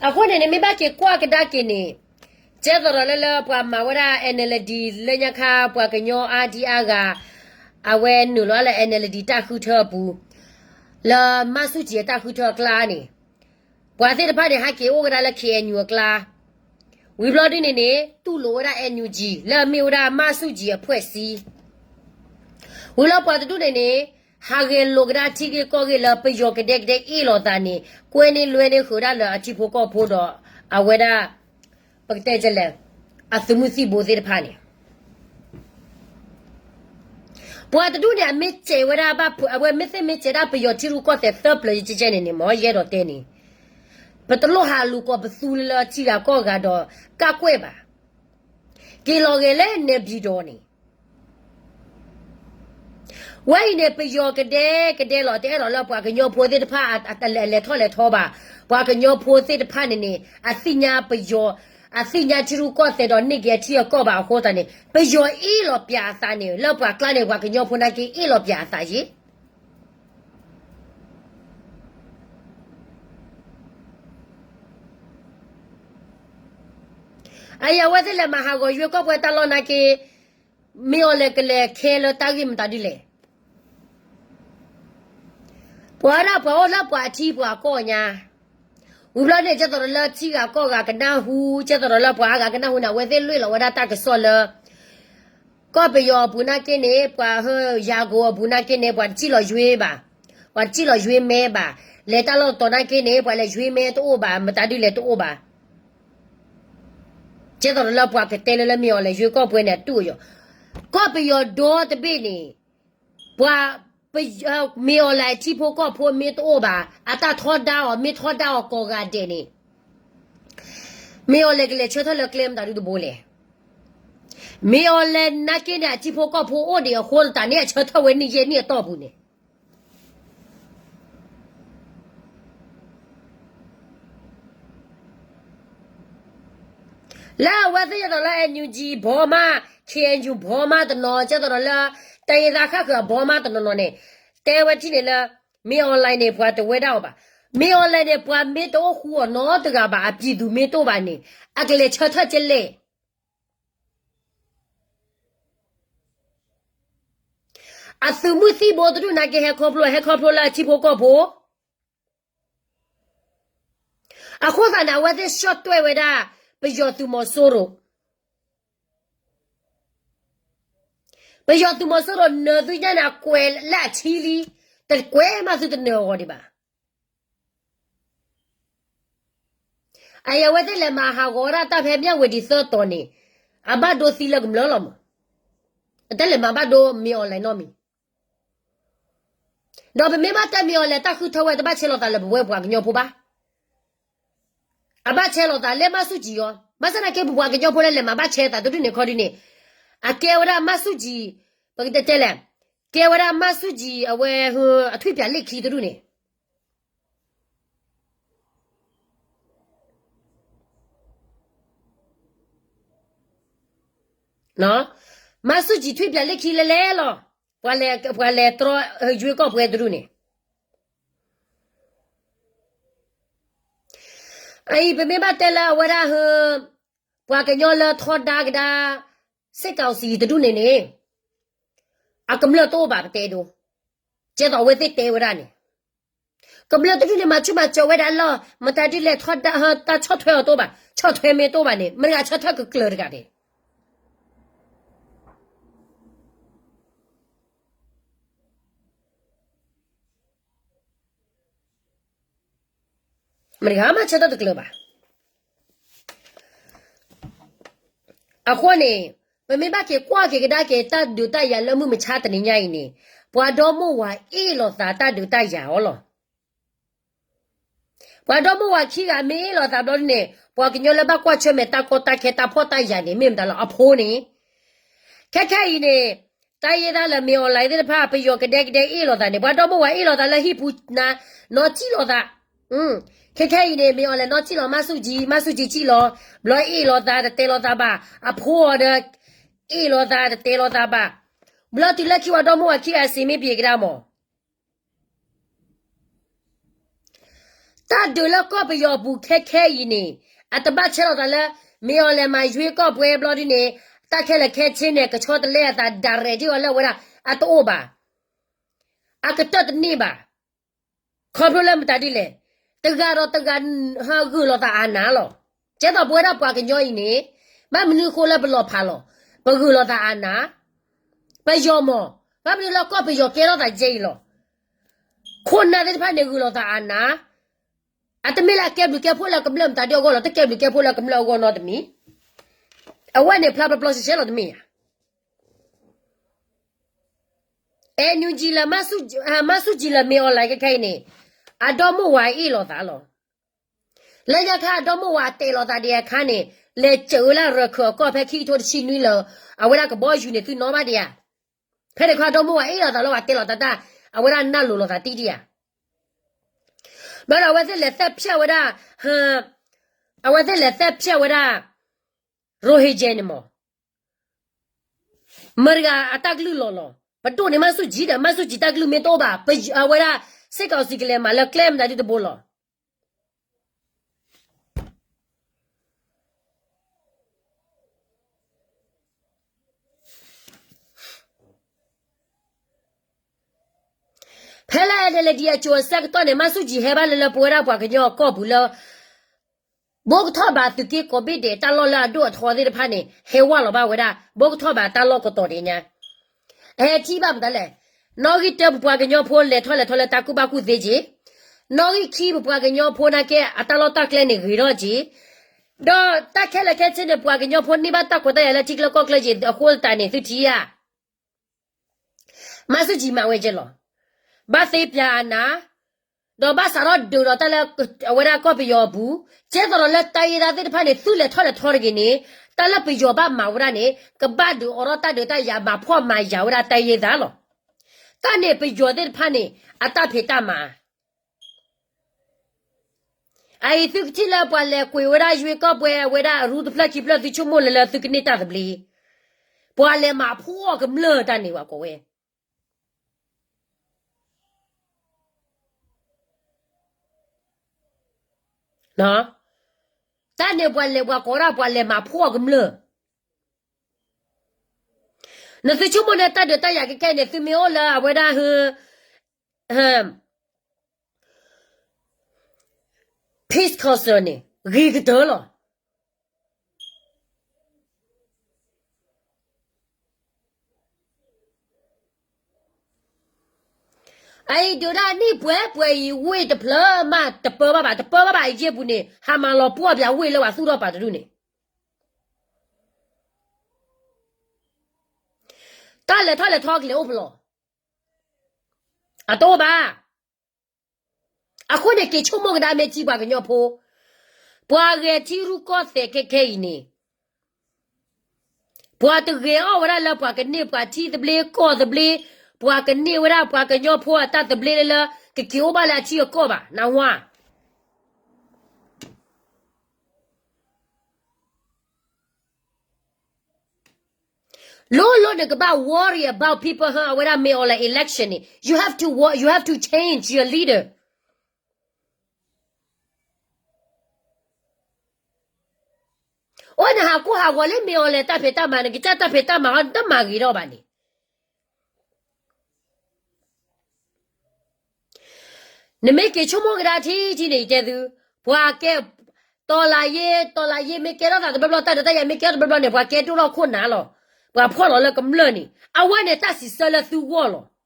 အဃိန့ၣ်န့ၣ် မ့ၢ်ဘၣ်က့ၤကွၢ်ကဒါက့ၤန့ၣ် ကဲသိးဒီးလၢလၢပှၤမၤဝဲဒၣ် N L D လၢညါခါ ပှၤကညီအါဒံအါဂၤ အဝဲနုာ်လီၤလၢ N L D တၢ်ဃုထၢအပူၤ လၢမၢ်ဆူၣ်ကံအတၢ်ဃုထၢအကျါန့ၣ် ပှၤသ့ၣ်တဖၣ်န့ၣ် ဟဲက့ၤအိၣ်ကဒါလၢ K N U အကျါ ဝံၤဘျီဒ်န့ၣ်န့ၣ် တူၢ်လိာ်ဝဲဒၣ် N U G လၢအမ့ၢ်ဝဲဒၣ်မၢ်ဆူၣ်ကံအဖှဲးစံ ဝံၤလီၤပှၤတဒူၣ်န့ၣ်န့ၣ် ဟးဂဲၤလိာ်ကဒါထံဂ့ၢ်ကီၢ်ဂ့ၢ်လၢပယီၤကဒဲကဒဲအ့ၣ်လိာ်သးန့ၣ် ကွဲန့ၢ်လွဲန့ၢ်ဃုာ်ဒၣ်လၢအထံဖိကီၢ်ဖိဒီး အဝဲဒၣ် ပကတဲလဲၣ် အသုးမုၢ်သံၣ်ဘိသ့ၣ်တဖၣ်န့ၣ် ပှၤတဒူၣ်န့ၣ် အမ့ၢ်စဲးဝဲဒၣ်ဘၣ် အဝဲမ့ၢ်သ့ၣ်မ့ၢ်စဲးဒၣ်ပယီၤထံရူၢ်ကီၢ်သဲးသၢပျၢၤယကဲကဲန့ၣ်န့ၣ် မ်ယအဲၣ်ဒိးတဲန့ၣ် ပတလိၣ်ဟးလူၤကိးပသူလၢထံဂၤကီၢ်ဂၤဒီး ကၣ်ကွဲၢ်ဘၣ်. က့ၤလီၤဂဲၤလၢနဲဘံၣ်ဒီးန့ၣ် ဝဲအံၤန့ၣ် ပယီၤကဒဲကဒဲလီၤ တအဲၣ်ဒိးလၢပှၤကညီဖိသ့ၣ်တဖၣ် လဲၤထီၣ်လဲၤထီဘၣ်. ပှၤကညီဖိသ့ၣ်တဖၣ်န့ၣ်န့ၣ် အသ့ၣ်ညါပယီၤ အသ့ၣ်ညါထံရူၢ်ကီၢ်သဲးဒီးန့ၢ်က့ၤအထံအကီၢ်ဘၣ်အဃိသတးန့ၣ် ပယီၤအ့ၣ်လီၤပျးအသးန့ၣ် လၢပှၤကျါန့ၣ် ပှၤကညီဖိနာ်က့အ့ၣ်လီၤပျးအသးယ့ၣ် အအံၤအဝဲသ့ၣ်လဲၤမၤဟးဂီၤယွ့ကီၢ်ပှဲၤတၢ်လီၢ်နာ်က့ မ့ၢ်အီၤလဲၤကလဲၤခဲလၢတၢ်ဂ့ၢ်မတၤဒ်လဲၣ်. ပှၤဒၣ်ပှၤအိၣ်လၢပှၤအထံပှၤကီၢ်ညါ, ဝံၤဘျီန့ၣ် ကဲသိးဒီးလၢထံဂၤကီၢ်ဂၤကနၢ်ဟူ, ကဲသိးဒီးလၢပှၤအါဂၤကနၢ်ဟူန့ၣ် အဝဲသ့ၣ်လွ့ၢ်လီၤဝဲဒၣ်တၢ်ကစီၣ်လၢ ကီၢ်ပယီၤအပူၤနာ်က့န့ၣ် ပှၤဟၢယၤကိာ်အပူၤနာ်က့န့ၣ် ပှၤတစံၣ်လီၤယွ့ဘၣ်, ပှၤတစံၣ်လီၤယွ့မဲဘၣ်, လဲၤတၢ်လီၢ်တတီၤနာ်က့န့ၣ် ပှၤလဲၤယွ့မဲတအိၣ်ဘၣ်, မတၤဒ်လဲၣ်တအိၣ်ဘၣ်. ကဲသိးဒီးလၢပှၤကတဲလၢလၢမ့ၢ်အီၤလဲၤယွ့ကီၢ်ပှဲၤန့ၣ် အတူၢ်အယီၤ, ကီၢ်ပယီၤဒီတဘ့ၣ်န့ၣ် ပှၤ မ့ၢ်အီၤလဲၤထံဖိကီၢ်ဖိမ့ၢ်တအိၣ်ဘၣ်, အတၢ်ထီဒါအီၤ မ့ၢ်ထီဒါအီၤကိးဂၤဒဲးန့ၣ် မ့ၢ်အီၤလဲၤကလဲၤဆၢထၢၣ်လၢကျဲမတၤဒုတဘိလဲၣ်. မ့ၢ်အီၤလဲၤနာ်က့န့ၣ် အထံဖိကီၢ်ဖိအိၣ်ဒံးအဃိသတးန့ၣ် အဆၢထၢၣ်ဝဲနံၣ်ယဲၢ်နံၣ်အတီၢ်ပူၤန့ၣ် လၢအဝဲသ့ၣ်ကဲသိးလၢ NUG ဘီမး, KNU ဘီမးတနီၤ, ကဲသိးဒီးလၢ တိုင်းရင်းသား ဃၣ်ဃၢၤ အဘီမးတနီၤနီၤန့ၣ် တဲဝဲထံၣ်န့ၣ်လၢ မင်းအောင်လှိုင်န့ၣ် ပှၤတဝဲဒၣ်အီၤဘၣ်. မင်းအောင်လှိုင်န့ၣ် ပှၤမ့ၢ်တအိၣ်ဃူအီၤနီတဂၤဘၣ်, အပြည်သူမ့ၢ်တအိၣ်ဘၣ်န့ၣ် အကလဲၤဆၢထၢၣ်ကလဲၣ်. အသုးမုၢ်သံၣ်ဘိတဒူၣ်နာ်က့ ဟဲခီဖျိ ဟဲခီဖျိလၢအထံဖိကီၢ်ဖိ အဃိသတးန့ၣ် အဝဲသ့ၣ်ဆီၣ်တွဲၣ်ဝဲဒၣ် ပယီၤသုးမီၤစိရိၤ, ပယီၤသုးမီၤစိရိၤ နၢၤသုညါန့ၣ် အကွဲးလၢအထံလံ, တကွဲးမးသုတနၢၤအဂီၢ်ဒံးဘၣ်. အအံၤအဝဲသ့ၣ်လဲၤမၤဟးဂီၤဝဲဒၣ်တၢ်ဖဲမၠၣ်ဝတံၤသၢတီၤန့ၣ် အဘၣ်ဒိသံလၢကမျၢၢ်လီၤမး, အတလဲၤမၤဘၣ်ဒိမင်းအောင်လှိုင်နီတမံၤ ဒီးပမ့ၢ်ဘၣ်တဲမင်းအောင်လှိုင် တၢ်ဃုထၢဝဲတဘၣ်ဆဲးလီၤသးလၢပဝဲပှၤကညီဖိဘၣ်. အဘၣ်ဆဲးလီၤသးလၢမၢ်ဆူၣ်ကံအီၤ, ဘၣ်ဆၣ်သနာ်က့ ပပှၤကညီဖိလၢလဲၤမၤဘၣ်ဆဲးသးတဒူၣ်န့ၣ်ခီဒ်န့ၣ်, အကဲဝဲဒၣ်မၢ်ဆူၣ်ကံ, ပကတဲတဲလဲၣ်, ကဲဝဲဒၣ်မၢ်ဆူၣ်ကံအဝဲ အထွံၣ်ပျးလ့ၣ်ခံတဒူၣ်န့ၣ် မၢ်ဆူၣ်ကံထွံၣ်ပျးလ့ၣ်ခံလဲၤလဲၤလီၤ, ပှၤလဲၤတြီယွ့ကီၢ်ပှဲၤတဒူၣ်န့ၣ်, အအံၤပမ့ၢ်ဘၣ်တဲလၢအဝဲဒၣ် ပှၤကညီလၢထီဒါကဒါ စစ်ကောင်စီ တဒူၣ်န့ၣ်န့ၣ်, အကမျၢၢ်တအိၣ်ဘၣ်ပတဲဒိ, ကဲသိးအဝဲသ့ၣ်တဲဝဲဒၣ်န့ၣ်, ကမျၢၢ်တဒူၣ်န့ၣ် မၤဆူၣ်မၤစိးဝဲဒၣ်လီၤ, မတၤဒ်လဲၣ်ထီဒါ တၢ်ဆီၣ်ထွဲအီၤတအိၣ်ဘၣ်, ဆီၣ်ထွဲမ့ၢ်တအိၣ်ဘၣ်န့ၣ် မတၤဂၤဆၢထၢၣ်ကကျၢၤတဂၤန့ၣ် မတၤဂၤမးဆၢထၢၣ်တကျၢၤဘၣ်. အဃိန့ၣ် ပမ့ၢ်ဘၣ်က့ၤကွၢ်က့ၤကဒါက့ၤတၢ်ဒုးတၢ်ယၤလၢမုၢ်မဆါတနံၤညါအံၤန့ၣ် ပှၤဒီမါဝၤအ့ၣ်လိာ်သးတၢ်ဒုးတၢ်ယၤအီၤလီၤ. ပှၤဒီမါဝၤခံဂၤမ့ၢ်အ့ၣ်လိာ်သးဘျီဒ်န့ၣ် ပှၤကညီလၢဘၣ်ကွၢ်ဆၢၣ်မဲာ်တၢ်ကီတၢ်ခဲတၢ်ဖှီၣ်တၢ်ယာ်န့ၣ် မ့ၢ်မတၤလီၤ အဖိန့ၣ် ခဲခဲအံၤန့ၣ် တၢ်ယဲၢ်တၢ်လၢ မင်းအောင်လှိုင် သ့ၣ်တဖၣ် ပယီၤကဒဲကဒဲအ့ၣ်လိာ်သးန့ၣ် ပှၤဒီမါဝၤအ့ၣ်လိာ်သးလၢဟံၣ်ပူၤနၤ နီၢ်စံၣ်လိာ်သး ခဲခဲအံၤန့ၣ် မင်းအောင်လှိုင် နီၢ်စံၣ်လီၤ မၤဆူၣ်ကၠံ မၤဆူၣ်ကၠံစံၣ်လီၤ ဘျီအ့ၣ်လိာ်သး တတဲလိာ်သးဘၣ် အဖိအီၤဒီး အ့ၣ်လိာ်သး တတဲလိာ်သးဘၣ် ဘျီတုၤလၢခံဝဲဒီမါဝၤခံဂၤစံးမ့ၢ်ပှၤကဒါမး တၢ်ဒုးလၢကီၢ်ပယီၤအပူၤခဲခဲအံၤန့ၣ် အတဘၣ်ဆဲးလိာ်သးလၢ မင်းအောင်လှိုင် မၤရွေးကောက်ပွဲ ဘျီဒ်န့ၣ် တၢ်ခဲလၢာ်ခဲဆ့န့ၣ် ကဆီတလဲအသး direct ဒ်အီၤလၢအဝဲဒၣ် အတအိၣ်ဘၣ်. အကတၢၢ်တန့ၢ်ဘၣ်. ခီဖျိလၢမတၤဒ်လဲၣ်, တဂၤဒီးတဂၤ ဟးဂုာ်လိာ်သးအါနးလီၤ. ကဲသိးပဝဲဒၣ်ပှၤကညီအံၤန့ၣ် ဘၣ်မနုၤအဃိလၢပလီၤဖးလီၤ, ပဂုာ်လိာ်သးအါနး, ပယီၤမး, ဘၣ်မနုၤလၢကီၢ်ပယီၤကဲထီၣ်သးကဲအံၤလီၤ. ခိၣ်နၢ်သ့ၣ်တဖၣ်န့ၣ်ဂုာ်လိာ်သးအါနး, အတမ့ၢ်လၢအကဲဘျုးကဲဖှိၣ်လၢကမျၢၢ်မတၤဒ်အဂီၢ်လီၤ, တကဲဘျုးကဲဖှိၣ်လၢကမျၢၢ်အဂီၢ်နီတမံၤ, အဝဲန့ၣ်ဖျါပျီပျီရှဲရှဲလီၤတမ့ၢ်ဧါ. အဲ နယူးကၠံ လၢ မၤဆူၣ်ကၠံ လၢ မင်းအောင်လှိုင် ခဲခဲအံၤန့ၣ် အဒီမိၢ်ဝၤအ့ၣ်လိာ်သးလီၤ. လၢညါခါအဒီမိၢ်ဝၤအတဲာ်လိာ်သးဒံးအခါန့ၣ် လဲၤစၢၤဝဲလၢရၢၢ်ခၢၣ်အကီၢ်ဖဲခံကထိတဆံနွံလၢ အဝဲဒၣ်ကဘီယူၤန့ၣ်သုနီၣ်ဘၣ်ဒံးဧါ. ဖဲန့ၣ်ခါအဒီမိၢ်ဝၤအ့ၣ်လိာ်သးလီၤ ပှၤတဲလိာ်သးတၢ် အဝဲဒၣ်နၢ်လိၤလိာ်သးတံၢ်ဒံးဧါ. ဘျီဒီးအဝဲသ့ၣ်လဲၤသၢဖျၢၣ်ဝဲဒၣ် အဝဲသ့ၣ်လဲၤသၢဖျၢၣ်ဝဲဒၣ် ရိဟ့ကၠဲန့ၣ်မး မတၤတဂၤအတၢ်ကလုၢ်လီၤလီၤ. ပဒိၣ်န့ၣ် မၤဆူၣ်ကၠံဒီး မၤဆူၣ်ကၠံတၢ်ကလုၢ်မ့ၢ်တအိၣ်ဘၣ် အဝဲဒၣ် စစ်ကောင်စီ ကလဲၤမၤလၢကျဲမနုၤဒ်တဘိလီၤ. ဖဲလၢ NLD အစိၤအဆၢကတီၢ်န့ၣ် မၤဆူၣ်ကၠံဟဲဘၣ်လၢ လၢပဝဲဒၣ်ပှၤကညီအကီၢ်ပူၤလၢ ဘိကထီၣ်ဘးသုးက့ကိးဘ့ၣ်ဒဲး တၢ်လီၢ်လၢအဒိၣ်အထီသ့ၣ်တဖၣ်န့ၣ် ဟဲဝဲလီၤဘၣ်ဝဲဒၣ် ဘိကထီၣ်ဘးတၢ်လီၢ်ကတီၤဒဲးညါ အဟဲထံၣ်ဘၣ်မတၤလဲၣ်. နီၣ်ဂံၢ်တၢ ပပှၤကညီဖိလဲၤထီၣ်လဲၤထီလၢတၢ်ကူၣ်ဘၣ်ကူၣ်သ့က့ၤ, နီၣ်ဂံၢ်ခံ ပပှၤကညီဖိနာ်က့ အတၢ်လီၢ်တၢ်ကျဲန့ၣ်ဂ့ၤထီၣ်က့ၤ, ဒီးတၢ်ခဲလၢာ်ခဲဆ့န့ၣ် ပှၤကညီဖိန့ၢ်ဘၣ်တၢ်ခွဲးတၢ်ယာ်လၢထံကျၢၢ်ကီၢ်ကျၢၢ်က့ၤအဃိသတးန့ၣ် သုထံၣ်ဧါ. မၤဆူၣ်ကၠံမၤဝဲကဲလီၤ. ဘၣ်သ့ပၠးအနး, ဒီးဘၣ်စးထီၣ်ဒုးဒီးတၢ်လၢ အဝဲဒၣ်ကီၢ်ပယီၤအပူၤ, ကဲသိးဒီးလၢတၢ်ယဲၢ်တၢ်သ့ၣ်တဖၣ်န့ၣ် သုလဲၤထီၣ်လဲၤထီတဂ့ၤန့ၣ် တၢ်လၢပယီၤဘၣ်မၤဝဲဒၣ်န့ၣ် ကဘၣ်ဒုးအိးထီၣ်တၢ်ဒုးတၢ်ယၤမၤဖှီၣ်မၤယာ်ဝဲဒၣ်တၢ်ယဲၢ်တၢ်လီၤ. တၢ်န့ၣ်ပယီၤသ့ၣ်တဖၣ်န့ၣ် အတၢ်ဖံးတၢ်မၤ အအံၤသုကထံၣ်လၢပှၤလဲၤကွံာ်ဝဲဒၣ် ရွေးကောက်ပွဲ အဝဲဒၣ်အရူတဖျၢၣ်ခံဖျၢၣ် သုဆိကမိၣ်လၢလၢသုကန့ၢ်တၢ်သဘျ့, ပှၤလဲၤမၤဖှီၣ်ကမျၢၢ်တၢ်န့ၣ် ပှၤကိးဝဲ တၢ်န့ၣ်ပှၤလဲၤပှၤကိးဒၣ်ပှၤလဲၤမၤဖှီၣ်ကမျၢၢ်, နသုဆိကမိၣ်န့ၣ် တၢ်ဒုးတၢ်ယၤကဲကဲန့ၣ် သုမ့ၢ်အိၣ်လၢအဝဲဒၣ် Peace Council န့ၣ် ဂ့ၤကတၢၢ်လီၤ. အအံၤဒုးဒၣ်နံၣ်ပှဲၤပှဲၤအံၤ ဝ့ၢ်တဖျၢၣ်မး တပၢဘၣ်ဘၣ် တပၢဘၣ်ဘၣ် အယ့ၢ်ပူၤန့ၣ် ဟးမၤလီၤပှီၢ်ပၠးဝ့ၢ်လၢပှၤသူၣ်ထီၣ်ပာ်တဒူၣ်န့ၣ် တၢ်လဲၤထီၣ်လဲၤထီကလဲၤအိၣ်ဖဲလဲၣ်. အတအိၣ်ဘၣ်. အဃိန့ၣ် က့ၤဆိကမိၣ်ကဒါမ့ၢ်ထံပှၤကညီဖိ, ပှၤဂဲၤထံရူၢ်ကီၢ်သဲးခဲခဲအံၤန့ၣ်, ပှၤတဂဲၤအီၣ်ဝဲဒၣ်လၢပှၤကန့ၢ်ပှၤထံသဘျ့ကီၢ်သဘျ့, ပှၤကန့ၢ်ဝဲဒၣ်ပှၤကညီဖိအတၢ်သဘျ့လၢ ကက့ၤအိၣ်ဘၣ်လၢအထံအကီၢ်ဘၣ် နၢ်ဟူဧါ. လိၤလိၤန့ၣ်ကဘၣ် worry about people ဟၢ အဝဲဒၣ်မ့ၢ်အီၤလၢ election န့ၣ် you have to wo- you have to change your leader. အိၣ်နဟးကိၢ်ဟးဂီၤလၢ မ့ၢ်အီၤလၢတၢ်ဖံးတၢ်မၤန့ၣ် ကစၢ်တၢ်ဖံးတၢ်မၤဟီ နတမၤဂ့ၤထီၣ်ဘၣ်န့ၣ် နမ့ၢ်က့ၤဆိကမိၣ်ကဒါထံထံန့ၣ် ယတဲသု, ပှၤကဲ တီလၤယ့ တီလၤယ့ မ့ၢ်ကဲထီၣ်သးတဘျီဘျီ တၢ်ဒုးတၢ်ယၤမ့ၢ်ကဲထီၣ်တဘျီဘျီန့ၣ် ပှၤကဲဒိၣ်ထီၣ်ခိၣ်နၢ်လီၤ. ပှၤဖှီၣ်လီၤလၢကမျၢၢ်န့ၣ် အဝဲန့ၣ်တၢ်စံးဆၢလၢသုဂီၢ်လီၤ.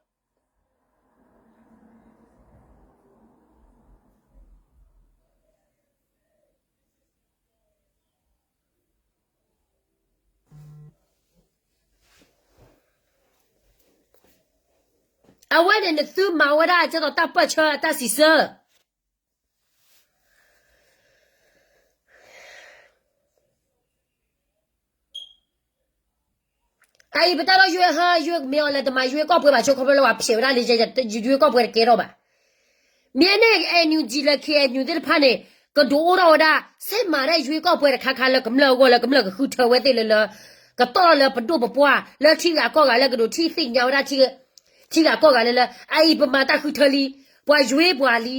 အဝဲန့ၣ်နသုမၤဝဲဒၣ်ကဲသိးတၢ်ပၢၢ်ဆၢတၢ်စံးဆၢ အအံၤပတၢ်လီၢ်ယွဲဟၢယွဲမ့ၢ်အီၤလဲၤတမၤယွဲကီၢ်ပှဲၤဘၣ်ဆိခီဖျိလၢပှၤဖျဲးဝဲဒၣ်လၢယွဲကီၢ်ပှဲၤတကဲထီၣ်ဘၣ်. မ့ၢ်န့ၣ် NUG လၢ KNU သ့ၣ်တဖၣ်န့ၣ် ကဒုးအိၣ်ထီၣ်ဝဲဒၣ် ဆဲးမၤဒၣ်ယွဲကီၢ်ပှဲၤတခါခါလၢကမျၢၢ်အဂီၢ်လၢကမျၢၢ်ကဃုထၢဝဲသ့ၣ်လၢလၢ ကတီၢ်လၢပဒိၣ်ပပှၢ်လၢထံဂၤကီၢ်ဂၤလၢကဒုးထံၣ်သ့ၣ်ညါဝဲဒၣ် ထံဂၤကီၢ်ဂၤလၢလၢ အအံၤပမၤတၢ်ဃုထၢလံ, ပှၤယွဲပှၤလံ,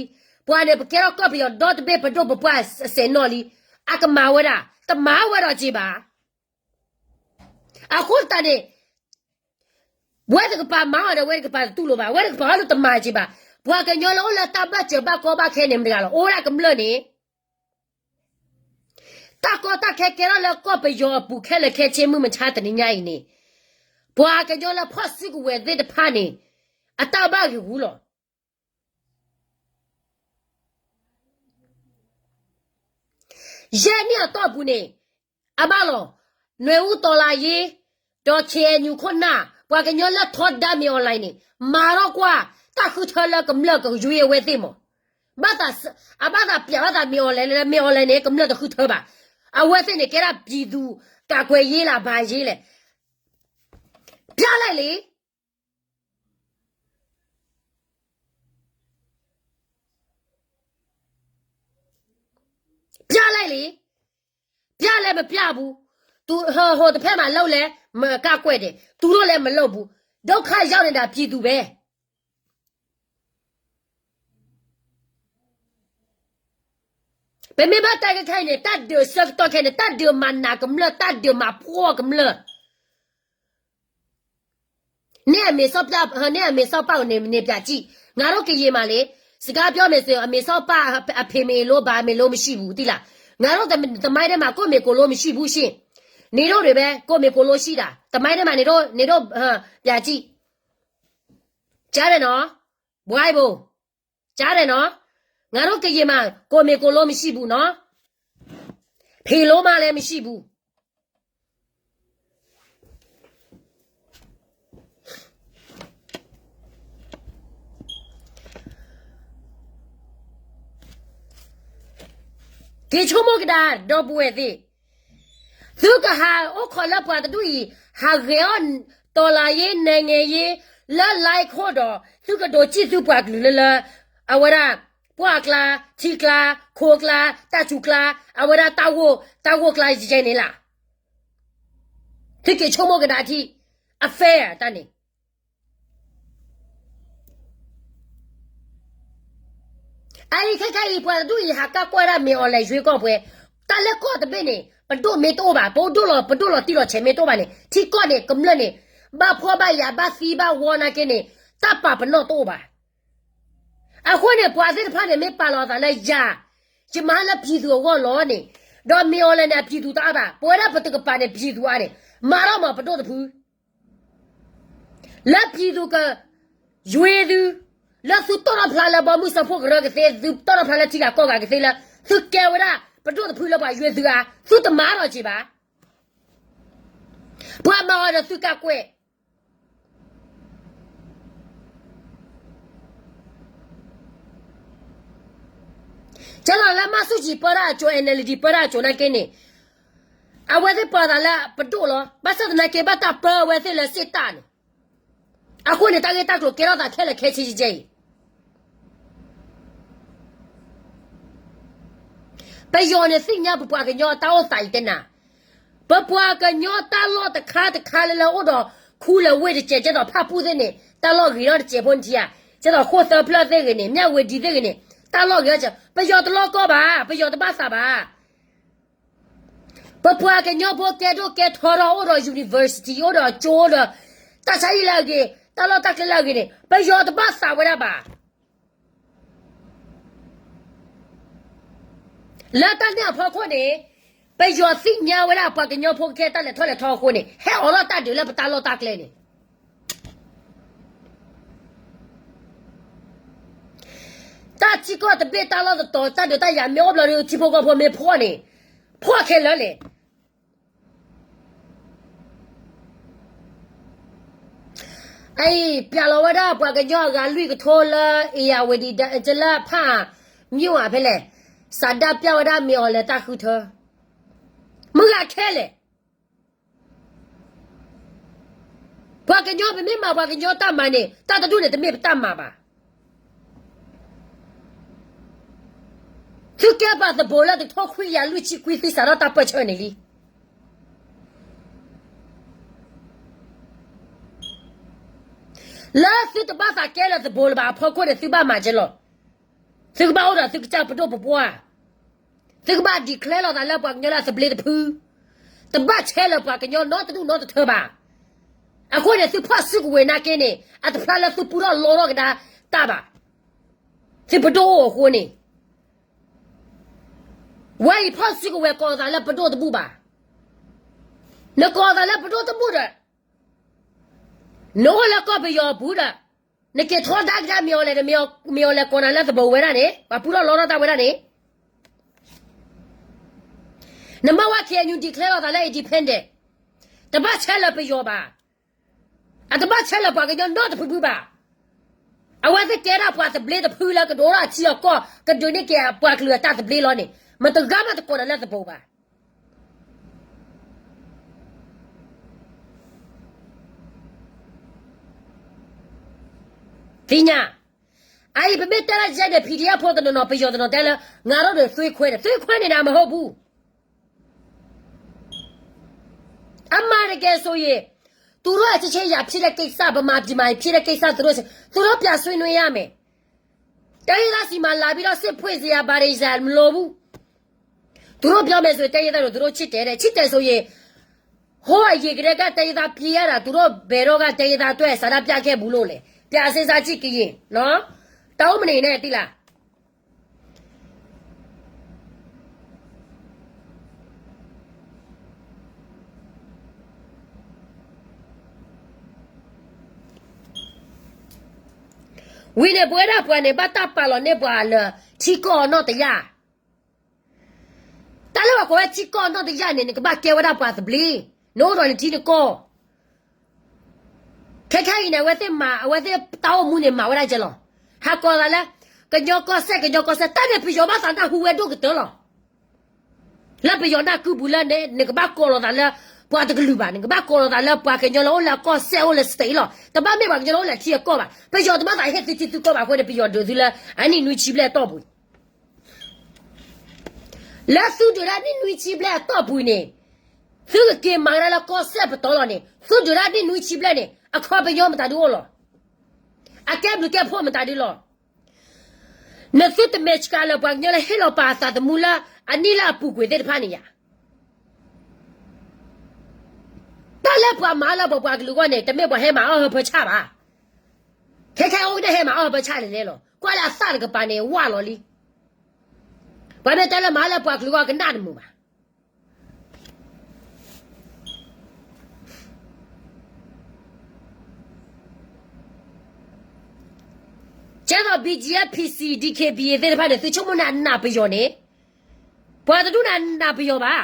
ပှၤန့ၣ်ပကဲထီၣ်ကီၢ်ပယီၤဒီတဘ့ၣ်ပဒိၣ်ပပှၢ်အစဲးနီၣ်လံ, အကမၤဝဲဒၣ် တမၤဝဲဒီးက့ၤဘၣ်. အဃိသတးန့ၣ် ဝဲတကပၤမၤအီၤဒီး ဝဲတကပၤတတူၢ်လိာ်ဘၣ်, ဝဲတကပၤအီၤလၢတမၤက့ၤဘၣ်. ပှၤကညီလၢအိၣ်လၢတၢ်ဘၢၣ်စၢၤဘၣ်ကီဘၣ်ခဲန့ၣ်မတၤတဂၤလီၤ, အိၣ်ဝဲဒၣ်ကမျၢၢ်န့ၣ် တၢ်ကီတၢ်ခဲကဲထီၣ်လၢကီၢ်ပယီၤအပူၤခဲလၢာ်ခဲဆ့မုၢ်မဆါတနံၤညါအံၤန့ၣ်, ပှၤကညီလၢဖီၣ်စုကဝဲၤသ့ၣ်တဖၣ်န့ၣ် အတၢ်ဘၣ်ဂ့ၤဂူၤလီၤ. ယဲၢ်နံၣ်အတီၢ်ပူၤန့ၣ် အဘၣ်လီၤ, နွဲၣ်အူတီၤလၤယ့ ဒီး KNU ခိၣ်နၢ် ပှၤကညီလၢထီဒါမ့ၢ်အီၤလဲၣ်န့ၣ် မၤထီၣ်ကွၢ် တၢ်ဃုထၢလၢကမျၢၢ်ကယွဲအဝဲသ့ၣ်မး, ဘၣ်သးပျးဘၣ်သးမ့ၢ်အီၤလဲၣ်လၢမ့ၢ်အီၤလဲၣ်န့ၣ် ကမျၢၢ်တဃုထၢဘၣ်. အဝဲသ့ၣ်န့ၣ် ကဲဒၣ်ပြည်သူ့ကာကွယ်ရေးလၢဘၣ်ယ့လဲၣ်, ပျၢ်လဲၣ်လံ ပျၢ်လဲၣ်လံ, ပျၢ်လဲၣ်မပျၢ်ဘူး, ဟိတဖဲမးလၢလဲၣ် မကကွဲၢ်ဒဲး တူၢ်ထီၣ်လဲၣ်မလၢဘူး, ဒုက္ခရောက်နေတာပြည်သူပဲ. ပမ့ၢ်ဘၣ်တဲကခဲအံၤန့ၣ် တၢ်ဒုးဆၢကတီၢ်ခဲအံၤန့ၣ် တၢ်ဒုးမၤနးကမျၢၢ် တၢ်ဒုးမၤဖှီၣ်ကမျၢၢ် န့ၢ်အမ့ၤစီၤပၤ, န့ၢ်အမ့ၤစီၤပၤန့ၣ် န့ၣ်ပျးစံၣ်, ငါတို့ကရင်မှာလေ, စကားပြောမယ်ဆိုရင် အမေစောပါအဖေမေလို ဘာမေလိုမရှိဘူး သိလား. ငါတို့သမိုင်းထဲမှာ ကိုယ့်မေကိုလိုမရှိဘူးရှင့်. နေတို့တွေပဲ ကိုယ့်မေကိုလိုရှိတာ, သမိုင်းထဲမှာ နေတို့, နေတို့, ပျးစံၣ်, ကြားတယ်နော်, ဘွိုင်းဘို, ကြားတယ်နော်, ငါတို့ကရင်မှာ ကိုယ့်မေကိုလိုမရှိဘူးနော်, ဖေလိုမလည်းမရှိဘူး. က့ၤဆိကမိၣ်ကဒါ ဒီပုၢ်ဝဲၢ်သ့ၣ်, သုကဟးအိၣ်ခိးလၢပှၤတဒူၣ်အံၤ ဟးဂဲၤအီၣ် တော်လှန်ရေး နိုင်ငံရေး လၢ live ခိၣ်ဒီး သုကဒိးစံၣ်သုပှၤကလုာ်လၢလၢ အဝဲဒၣ် ပှၢ်အကျါ ထံကျါ ခိအကျါ တၢ်စူၤကျါ အဝဲဒၣ်တၢ်ဂိၢ် တၢ်ဂိၢ်ကျါယဲန့ၣ်လီၤ. သုက့ၤဆိကမိၣ်ကဒါထံၣ် အ fair တၢ်န့ၣ် အအံၤခဲခါအံၤ ပှၤတဒူၣ်အံၤ ဟးကၢ်ကွၢ်ဒၣ်မ့ၢ်အီၤလဲၤရွေးကောက်ပွဲ, တၢ်လၢကီၢ်တဘ့ၣ်န့ၣ် ပဒိၣ်မ့ၢ်တအိၣ်ဘၣ်, ပဒိၣ်လီၤ, ပဒိၣ်လီၤတံၢ်လီၤဆဲးမ့ၢ်တအိၣ်ဘၣ်န့ၣ် ထံကီၢ်န့ၣ် ကမျၢၢ်န့ၣ် ဘၣ်ဖှီၣ်ဘၣ်ယာ် ဘၣ်သံဘၣ်ဝီနာ်က့န့ၣ် တၢ်ပာ်ပနီၣ်တအိၣ်ဘၣ်. အဃိန့ၣ် ပှၤသ့ၣ်တဖၣ်န့ၣ် မ့ၢ်ပာ်လီၤအသးလၢယၤ, ယမၤလၢ ပြည်သူ့ အဂီၢ်လီၤန့ၣ်, ဒီးမ့ၢ်အီၤလဲၤန့ၣ် အ ပြည်သူ့ တအါဘၣ်, ပဝဲဒၣ်ပတကပၤန့ၣ် ပြည်သူ့ အါန့ၣ်, မၤထီၣ်မးပဒိၣ်တဖု လၢ ပြည်သူ့ ကယွဲသု, လၢသုတီၣ်ထီၣ်ဖျါလၢဘီမုၢ်စၢဖှိၣ်ကရၢကသ့, သုတီၣ်ထီၣ်ဖျါလၢထံဂၤကီၢ်ဂၤကသ့လၢ သုကဲဝဲဒၣ်ပဒိၣ်တဖုလၢပှၤယွဲသုအါ, သုတမၤထီၣ်က့ၤဘၣ်. ပှၤမၤအီၤဒီးသုကကွဲး ကဲလီၤလၢမၢ်ဆူၣ်ကၠံၣ်ပၢတၢ်အစိၤ NLD ပၢတၢ်အစိၤနာ်က့န့ၣ်, အဝဲသ့ၣ်ပာ်သးလၢပဒိၣ်လီၤ. ဘၣ်ဆၣ်သနာ်က့ဘၣ်တၢ်ပၢအဝဲသ့ၣ်လၢစ့ၣ်တၢ်န့ၣ်, အဃိန့ၣ် တၢ်ဂ့ၢ်တၢ်ကျိၤကဲထီၣ်သးခဲလၢာ်ခဲဆ့ကဲအံၤ ပယီၤန့ၣ်သ့ၣ်ညါပပှၤကညီတၢ်အိၣ်သးအံၤတဲနၤ, ပပှၤကညီတၢ်လီၢ်တခါတခါလၢလၢအိၣ်ဒီးခူလၢဝ့ၢ်တစဲး ကဲသိးဖၣ်ပူၣ်သ့ၣ်န့ၣ် တၢ်လီၢ်ဂ့ၤထီၣ်တစဲးဖိနထံဧါ, ကဲသိးဃိၣ်သၢဖျၢၣ်သ့ၣ်ဂ့ၤန့ၣ် မၠၣ်ဝ့ၤဒံသ့ၣ်ဂ့ၤန့ၣ် တၢ်လီၢ်ဂ့ၤထီၣ်တစဲး, ပယီၤတလီၢ်ကီၢ်ဘၣ်, ပယီၤတဘၣ်သးဘၣ်. ပပှၤကညီဖိကဲဒိၣ်ကဲထီထီၣ်အိၣ်ဒီး university အိၣ်ဒီးကၠိဒီး တၢ်ဆါဟံၣ်လၢအဂ့ၤ, တၢ်လီၢ်တၢ်ကျဲလၢအဂ့ၤန့ၣ် ပယီၤတဘၣ်သးဝဲဒၣ်ဘၣ်. လၢတၢ်န့ၣ်အဖီခိၣ်န့ၣ် ပယီၤသ့ၣ်ညါဝဲဒၣ် ပှၤကညီဖိကဲတၢ်လဲၤထီၣ်လဲၤထီအဃိန့ၣ် ဟဲအိးထီၣ်တၢ်ဒုးလၢပတၢ်လီၢ်တၢ်ကျဲန့ၣ် တၢ်ထံကီၢ်တဘ့ၣ်တၢ်လီၢ်တတီၤ တၢ်ဒုးတၢ်ယၤမ့ၢ်အိၣ်ဘျီဒီး ထံဖိကီၢ်ဖိမ့ၢ်ဖှီၣ်န့ၣ် ဖှီၣ်ခဲလၢာ်လဲၣ်. အအံၤ ပျးလီၤဝဲဒၣ်ပှၤကညီအဂၤလွံၢ်ကထိလၢ အ့ၣ်ယၣ်ဝတံၤ လၢဖၣ်မၠိၣ်ဧါဖဲလဲၣ်, စးဒၣ်ပျၢ်ဝဲဒၣ်မ့ၢ်အီၤလဲၤတၢ်ဃုထၢ, မုၢ်ဂၤခဲလဲၣ်. ပှၤကညီပမ့ၢ်မၤပှၤကညီတၢ်မၤန့ၣ် တၢ်တဒူၣ်န့ၣ်တမ့ၢ်ပတၢ်မၤဘၣ်. သုကဲပှၤသဘိးလၢတကထိခွံကယၤလွံၢ်ဆံခွံ သုစးထီၣ်တၢ်ပၢၢ်ဆၢန့ၣ်လံ. လၢသုတဘၣ်သးကဲလၢသဘိးလၢၤဘၣ်အဖီခိၣ်န့ၣ် သုဘၣ်မၤကဲလီၤ. သုကဘၣ်အိၣ်ဒီးသုကစၢ်ပဒိၣ်ပပှၢ်, သုကဘၣ် declare လီၤသးလၢပှၤကညီလၢအသဘျ့တဖု, တဘၣ်ဆဲးလၢၤပှၤကညီနီတဒူၣ်နီတထၢဘၣ်. အဃိန့ၣ် သုဖီၣ်စုကဝဲၤနာ်က့န့ၣ် အတဖျါလၢသုပူထီၣ်လီထီၣ်ကဒါတၢ်ဘၣ်. သုပဒိၣ်အိၣ်အဃိန့ၣ် ဝဲအံၤဖီၣ်စုကဝဲၤကိးသးလၢပဒိၣ်တဘူၣ်ဘၣ်. နကိးသးလၢပဒိၣ်တဘူၣ်ဒီး နအိၣ်လၢကီၢ်ပယီၤအပူၤဒီး နက့ၤထီဒါကဒါမ့ၢ်အီၤလဲၣ်, မ့ၢ်အီၤလဲၤကိးနၤလၢသဘိးဝဲဒၣ်န့ၣ် ပှၤပူထီၣ်လီထီၣ်တၢ်ဝဲဒၣ်န့ၣ် နမ့ၢ်ဝဲ KNU declare လီၤသးလၢ independent, တဘၣ်ဆဲးလၢၤပယီၤဘၣ်. အတဘၣ်ဆဲးလၢၤပှၤကညီနီတဖုဖုဘၣ်. အဝဲသ့ၣ်ကဲဒၣ်ပှၤသဘျ့တဖုလၢကဒိးထီၣ်အထံအကီၢ် ကဒုးန့ၢ်က့ၤပှၤကလုာ်အတၢ်သဘျ့လီၤန့ၣ် မတဂၤမးတကိးနၤလၢသဘိးဘၣ်. သ့ၣ်ညါ, အအံၤပမ့ၢ်တဲလၢယဲန့ၣ် PDF ဖိတနီၤနီၤ ပယီၤတနီၤတဲလၢ ငါတို့တွေသွေးခွဲတယ်, သွေးခွဲနေတာမဟုတ်ဘူး. အမှန်တကယ်ဆိုရင် သူတို့အချင်းချင်း ရန်ဖြစ်တဲ့ကိစ္စ ဗမာပြည်မှာ ဖြစ်တဲ့ကိစ္စ သူတို့ သူတို့ပြန်ဆွေးနွေးရမယ်. တိုင်းရင်းသားဆီမှာ လာပြီးတော့ စစ်ဖွင့်စရာ ဘာတွေစရာ မလိုဘူး. သူတို့ပြောမယ်ဆိုရင် တိုင်းရင်းသားတို့ သူတို့ချစ်တယ်တဲ့. ချစ်တယ်ဆိုရင် ဟိုးအရင်ကတည်းက တိုင်းရင်းသားပြေးရတာ သူတို့ဘယ်တော့က တိုင်းရင်းသားအတွက် ဆန္ဒပြခဲ့ဘူးလို့လဲ. ပြန်စဉ်းစားကြည့် ကရင်နော်. တအုံးမနေနဲ့ သိလား. ဝံၤန့ၣ် ပဝဲဒၣ်ပှၤန့ၣ် ဘၣ်တၢ်ပာ်လီၤန့ၢ်ပှၤလၢထံကီၢ်အနီၢ်တယၢ်. တၢ်လၢပှၤကိးဝဲထံကီၢ်အနီၢ်တယၢ်န့ၣ် နကဘၣ်ကဲဝဲဒၣ်ပှၤသဘျ့, နအိၣ်ဒီးနထံနကီၢ်. ခဲခဲအံၤန့ၣ် အဝဲသ့ၣ်မၤ အဝဲသ့ၣ်တၢ်အိၣ်မူန့ၣ် မၤဝဲဒၣ်ကဲလီၤ. ဟးကိးသးလၢ ကညီကီၢ်စဲၣ် ကညီကီၢ်စဲၣ် တၢ်န့ၣ်ပယီၤဘၣ်သးနၢ်ဟူဝဲဒိၣ်ကတၢၢ်လီၤ. လၢပယီၤနၢ်ကုပူၤလၢ နကဘၣ်ကိးလီၤသးလၢ ပှၤတကလုာ်ဘၣ်, နကဘၣ်ကိးလီၤသးလၢပှၤကညီလၢအိၣ်လၢအကီၢ်စဲၣ် အိၣ်လၢ state လီၤ. တဘၣ်မ့ၢ်ပှၤကညီလၢအိၣ်လၢထံအကီၢ်ဘၣ်. ပယီၤတဘၣ်သးဟ့ၣ်သုထံသုကီၢ်ဘၣ်အဃိန့ၣ် ပယီၤဒုးသုလၢအနံၣ်နွံဆံဘျဲၣ်အတီၢ်ပူၤ. လၢသုဒုးတၢ်နံၣ်နွံဆံဘျဲၣ်အတီၢ်ပူၤန့ၣ် သုကက့ၤမၤဝဲဒၣ်လၢကီၢ်စဲၣ်ပတီၢ်လီၤန့ၣ် သုဒုးတၢ်နံၣ်နွံဆံဘျဲၣ်န့ၣ် အခီပညီမတၤဒုအိၣ်လီၤ. အကဲဘျုးကဲဖှိၣ်မတၤဒုလီၤ. နသုတမဲာ်ဆှးလၢပှၤကညီလၢဟ့ၣ်လီၤပာ်အသးသမူလၢ အနံၣ်လၢအပူၤကွံာ်သ့ၣ်တဖၣ်န့ၣ်ယၤ. တၢ်လၢပှၤမၤလၢပှၤကလုာ်အဂီၢ်န့ၣ် တမ့ၢ်ပှၤဟဲမၤအီၣ်ဟၢဖၢဆၣ်ဘၣ်. ခဲခဲအအိၣ်ကဒဲဟဲမၤအီၣ်ဟၢဖၢဆၣ်လဲၤလဲၤလီၤ. ကွၢ်လၢအသၣ်တကပၤန့ၣ် ဝၢ်လီၤလံ. ပှၤမ့ၢ်တဲလၢမၤလၢပှၤကလုာ်အဂီၢ်ကနၣ်တမုာ်ဘၣ်. ကဲသိး BGF PC DKBA သ့ၣ်တဖၣ်န့ၣ် သုဆိကမိၣ်န့ၣ် အနာ်ပယီၤန့ၣ်, ပှၤတဒူၣ်န့ၣ် အနာ်ပယီၤဘၣ်.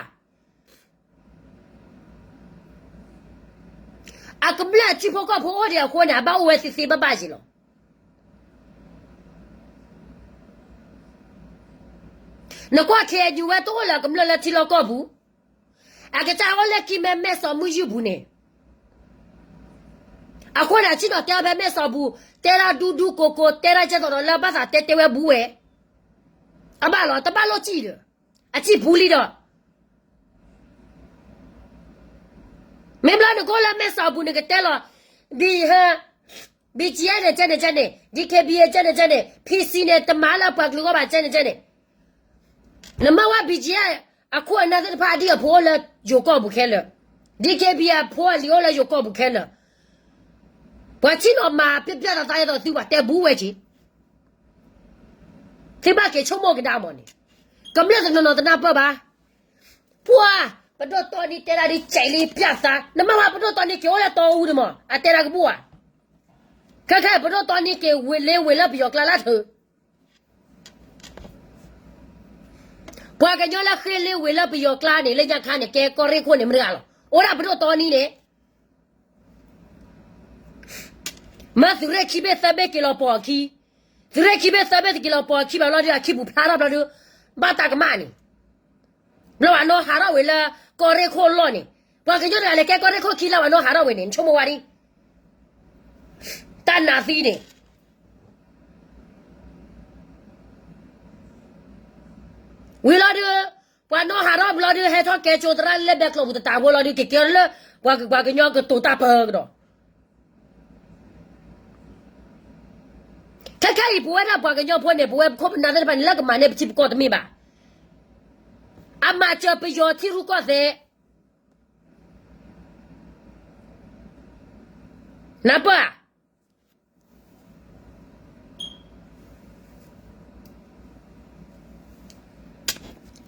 အကမျၢၢ်ထံဖိကီၢ်ဖိအိၣ်ဒံးအဃိန့ၣ် အဘၣ်အိၣ်ဝဲသ့သ့ဘၣ်ဘၣ်က့ၤလီၤ. နကွၢ် KNU ဝဲတအိၣ်လၢအကမျၢၢ်လၢထံလီၢ်ကီၢ်ပူၤ, အကစၢ်အိၣ်လၢကံၢ်မဲမဲစီၤမုၢ်ယုၢ်ပူၤန့ၣ်, အဃိန့ၣ် အဆ့ၣ်နီၤတဲအီၤဖဲမဲစီၤပူၤ, တဲဒၣ်ဒူဒူကိကိ, တဲဒၣ်ကဲသိးဒီးလၢဘၣ်သးတဲတဲဝဲဘူးဝဲ, အဘၣ်လီၤ တဘၣ်လိၣ်စံၣ်ဒီး, အစံၣ်ပူၤလံဒီး မ့ၢ်ဘျီနကအိၣ်လၢမဲစီၤပူၤ နကတဲလီၤ, ဘံဟၢ, BGF န့ၣ် ကဲန့ၣ်ကဲန့ၣ်, DKBA ကဲန့ၣ်ကဲန့ၣ်, PC န့ၣ် တမၤလၢပှၤကလုာ်အဂီၢ်ဘၣ် ကဲန့ၣ်ကဲန့ၣ်. နမ့ၢ်ဝဲ BGF အခိၣ်အနၢ်သ့ၣ်တဖၣ် အဒံၣ်အဖိအိၣ်လၢယိၤကီၢ်ပူၤခဲလၢာ်, DKBA အဖိအလံၤအိၣ်လၢယိၤကီၢ်ပူၤခဲလၢာ်, ပှၤဆ့ၣ်နီၤမၤပျဲၢ်ပျဲၢ်သးသးအသိး သုပှၤတဲဘူးဝဲက့ၤ သုဘၣ်က့ၤဆိကမိၣ်ကဒါမးန့ၣ်, ကမျၢၢ်တနီၤနီၤတနၢ်ပၢၢ်ဘၣ်. ပှၤ ပဒိၣ်တီနံတဲဒၣ်ဒ်ကဲးလံပျဲၢ်သး, နမ့ၢ်ဝဲပဒိၣ်တီနံက့ၤအိၣ်လၢတီအူဒံးမး အတဲဒၣ်ကဘူၣ်ဧါ. ခဲခဲ ပဒိၣ်တီနံက့ၤဝ့ၢ်လ့ဝ့ၢ်လၢပယီၤကျါလၢထၢ ပှၤကညီလၢဃ့လ့ဝ့ၢ်လၢပယီၤကျါန့ၣ် လၢညါခါန့ၣ် ကဲကီၢ်ရ့ၣ်ခိၣ်န့ၣ် မတဂၤလီၤ. အိၣ်ဒၣ်ပဒိၣ်တီနံန့ၣ် မ့ၢ်သုးရ့ၣ်ခံဘ့ၣ်သၢဘ့ၣ်က့ၤလီၤပိာ်အခံ, သုးရ့ၣ်ခံဘ့ၣ်သၢဘ့ၣ်တက့ၤလီၤပိာ်အခံဘၣ်ဘျီဒီး အခံပူၤဖျါထီၣ်ဘျီဒီး ဘၣ်တၢ်ကမၣ်န့ၣ်, ဘျီဝဲနီၢ်ဟးထီၣ်ဝဲလၢကီၢ်ရ့ၣ်ခိၣ်လီၢ်န့ၣ်, ပှၤကညီတဂၤလဲၤကဲကီၢ်ရ့ၣ်ခိၣ်ခံလၢဝဲနီၢ်ဟးထီၣ်ဝဲန့ၣ် နဆိကမိၣ်ဝဲဒ် တၢ်နးသံန့ၣ် ဝံၤလီၤဒုး, ပှၤနီၢ်ဟးထီၣ်ဘျီဒီး ဟဲထီၣ်ကဲကၠိသရၣ်လၢဘဲကျိာ်ပူၤတတးဖိလီၤဒုး ကကဲလၢ ပှၤကညီကတိၤတၢ်ပၢကဒီး, ခဲခဲအံၤ ပဝဲဒၣ်ပှၤကညီဖိန့ၣ် ပဝဲပခိၣ်ပနၢ်သ့ၣ်တဖၣ်န့ၣ် လၢကမၤန့ၢ်ပထံပကီၢ်တမ့ၢ်ဘၣ်. အမၤစၢၤပယီၤထံရူၢ်ကီၢ်သဲး, နၢ်ပၢၢ်ဧါ.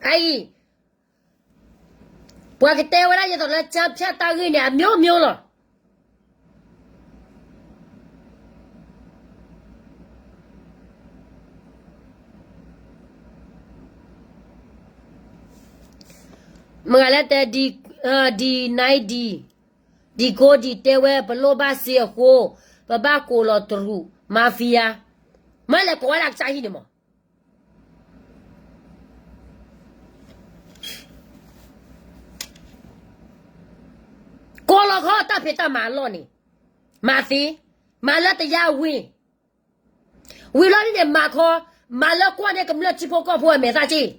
အအံၤ, ပှၤကတဲဝဲဒၣ်ယသိးလၢ ကၠါဖၠၣ်တၢ်ဂ့ၢ်န့ၣ် အမျိုးမျိုးလီၤ. မ့ၢ်ဂၤလၢတဲ ဒ်နဒ်, ဒ်ကိးဒ်တဲဝဲ ပလိၣ်ဘၣ်စ့အဃိ, ပဘၣ်ကိးလီၤတရူး mafia, မ့ၢ်လဲၤကိးဝဲဒၣ်ကစၢ်ဟံၣ်န့ၣ်မး ကိးလီၤခီတၢ်ဖံးတၢ်မၤအလီၢ်န့ၣ်, မၤသ့, မၤလၢတယါဝ့ၢ်, ဝံၤလီၤဒ်န့ၣ် မၤခီ, မၤလၢကွၢ်န့ၢ်ကမျၢၢ်ထံဖိကီၢ်ဖိအမဲာ်သၣ်က့ၢ်,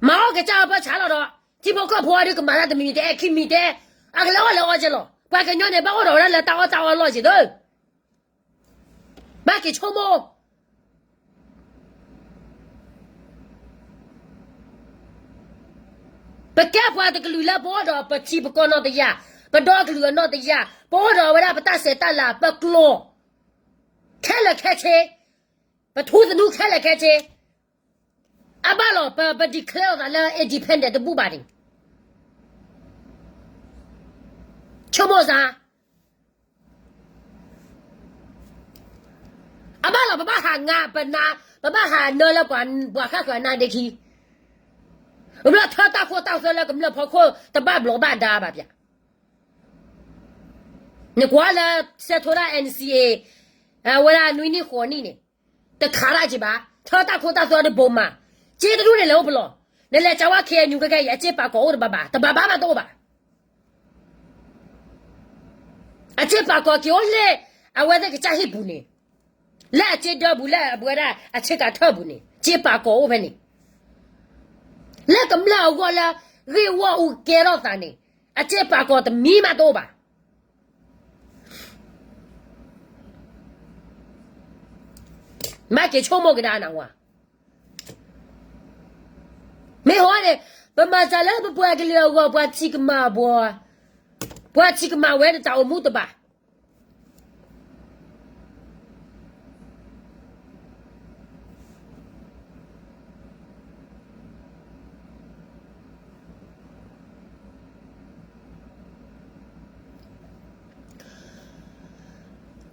မၤအီၣ်ကစၢ်အပၢဆးလီၤဒီး ထံဖိကီၢ်ဖိအဒုးကမၤတၢ်တမံၤတအဲၣ်ခံမံၤတအဲၣ်, အကလဲၤအီၣ်လဲၤအီက့ၤလီၤ. ပှၤကညီန့ၣ် ဘၣ်အိၣ်ဒီးဝဲဒၣ်လၢတၢ်အီၣ်တၢ်အီလီၢ်က့ၤသၢ ဘၣ်က့ၤဆိကမိၣ် ပကဲပှၤတကလုာ်လၢပအိၣ်ဒီးပထံပကီၢ်နီၢ်တယၢ်, ပဒီကလုာ်အနီၢ်တယၢ်, ပအိၣ်ဒီးဝဲဒၣ်ပတၢ်ဆဲးတၢ်လၤ ပကျိာ် ခဲလၢာ်ခဲဆ့, ပထူသနူခဲလၢာ်ခဲဆ့, အဘၣ်လီၤ ပ ပ declare အသးလၢ independent တဘူၣ်ဘၣ်န့ၣ် ဆိကမိၣ်စ့ၢ် အဘၣ်လီၤ ပဘၣ်ဟးငါ ပနါ ပဘၣ်ဟးနၢလၢပှၤ ပှၤဃၣ်ဃၢၤအနါဒ့ခံ, ဘျီထၢတၢ်ခိတၢ်သွဲလၢကမျၢၢ်ဖီခိၣ်တဘၣ်ဘျီးဘၣ်ဒါဘၣ်ပၠး, နကွၢ်လၢ စဲးထိဒၣ် NCA အဝဲဒၣ်နွံနံၣ်ဃိးနံၣ်န့ၣ် တခးဒၣ်က့ၤဘၣ်, ထၢတၢ်ခိတၢ်သွဲတဘိးမး, စ့တဒူၣ်န့ၣ်လဲၤအိၣ်ပလီၢ်, နလဲၤကဝါ KNU ခဲကဲအံၤ အစ့ပာ်ကီၤအိၣ်တဘၣ်ဘၣ်, တဘၣ်ဘၣ်မးတအိၣ်ဘၣ်. အစ့ပာ်ကီၤက့ၤအိၣ်လၢ အဝဲသ့ၣ်ကစၢ်ဟံၣ်ပူၤန့ၣ်, လၢအစ့ဒၢပူၤ လၢအဝဲဒၣ်အစ့ကၤထၢၣ်ပူၤန့ၣ် စ့ပာ်ကီၤအိၣ်ဖဲန့ၣ်, လၢကမျၢၢ်အဂီၢ်လၢ ဂ့ၢ်ဝီအူကဲထီၣ်သးန့ၣ် အစ့ပာ်ကီၤတမံၤမးတအိၣ်ဘၣ်. မ့ၢ်က့ၤဆိကမိၣ်ကဒါနဝၤ, မ့ၢ်ဟီန့ၣ် ပမၤစၢၤလၢပပှၤကလုာ်အဂီၢ် ပှၤထံကမၤဘှီ, ပှၤထံကမၤဝဲန့ၣ်တၢ်အိၣ်မူတဘၣ်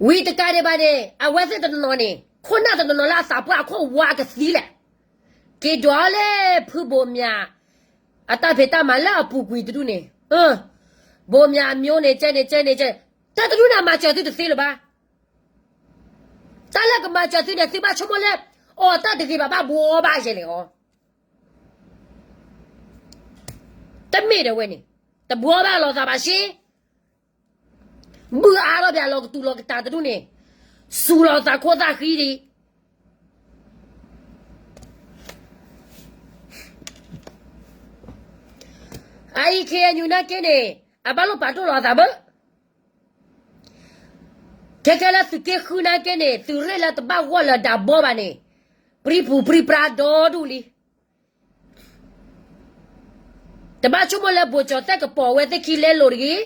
ဝံၤတကးဒံးဘၣ်န့ၣ် အဝဲသ့ၣ်တနီၤနီၤန့ၣ် ခိၣ်နၢ်တနီၤနီၤလၢအသးပှၢ်အခိၣ်ဝါကသံလဲၣ်, က့ၤဒွးအီၤလၢဖုဘိးမၠး အတၢ်ဖံးတၢ်မၤလၢအပူၤကွံာ်တဒူၣ်န့ၣ်, ဘိးမၠးအမျိုးန့ၣ် ကဲန့ၣ် ကဲန့ၣ် ကဲ, တၢ်တဒူၣ်န့ၣ် အမၤစၢၤသုတသ့လၢၤဘၣ်. တၢ်လၢကမၤစၢၤသုန့ၣ် သုဘၣ်ဆိကမိၣ်လၢ အီၤတၢ်တဂ့ၤဘၣ် ဘၣ်ဘှီဘၣ်ယဲလဲၣ်အီၤ, တမ့ၢ်ဒၣ်ဝဲန့ၣ် တဘှီဘၣ်လိာ်သးဘၣ်ရှ့, ဘုၣ်အါထီၣ်ပၠးလီၤကတူၤလီၤကတၢ်တဒူၣ်န့ၣ်, စူၤလီၤသးခိၣ်သးဃံဒံး အအံၤ KNU နာ်က့န့ၣ် အဘၣ်လိာ်ပာ်ဒိၣ်လီၤအသးဘၣ်. ခဲခဲလၢသုးက့ဃုနာ်က့န့ၣ် သုးရ့ၣ်လၢတဘၣ်ဂီၢ်လၢဒၣ်ဘီဘၣ်န့ၣ် ပြံပူၤပြံပြါဒီဒူၣ်လံ. တဘၣ်ဆိကမိၣ်လၢဘိၣ်ကၠီၤသဲၣ်ကပီၤဝဲသ့ၣ်ခံလဲလိာ်တဂ့ၤ.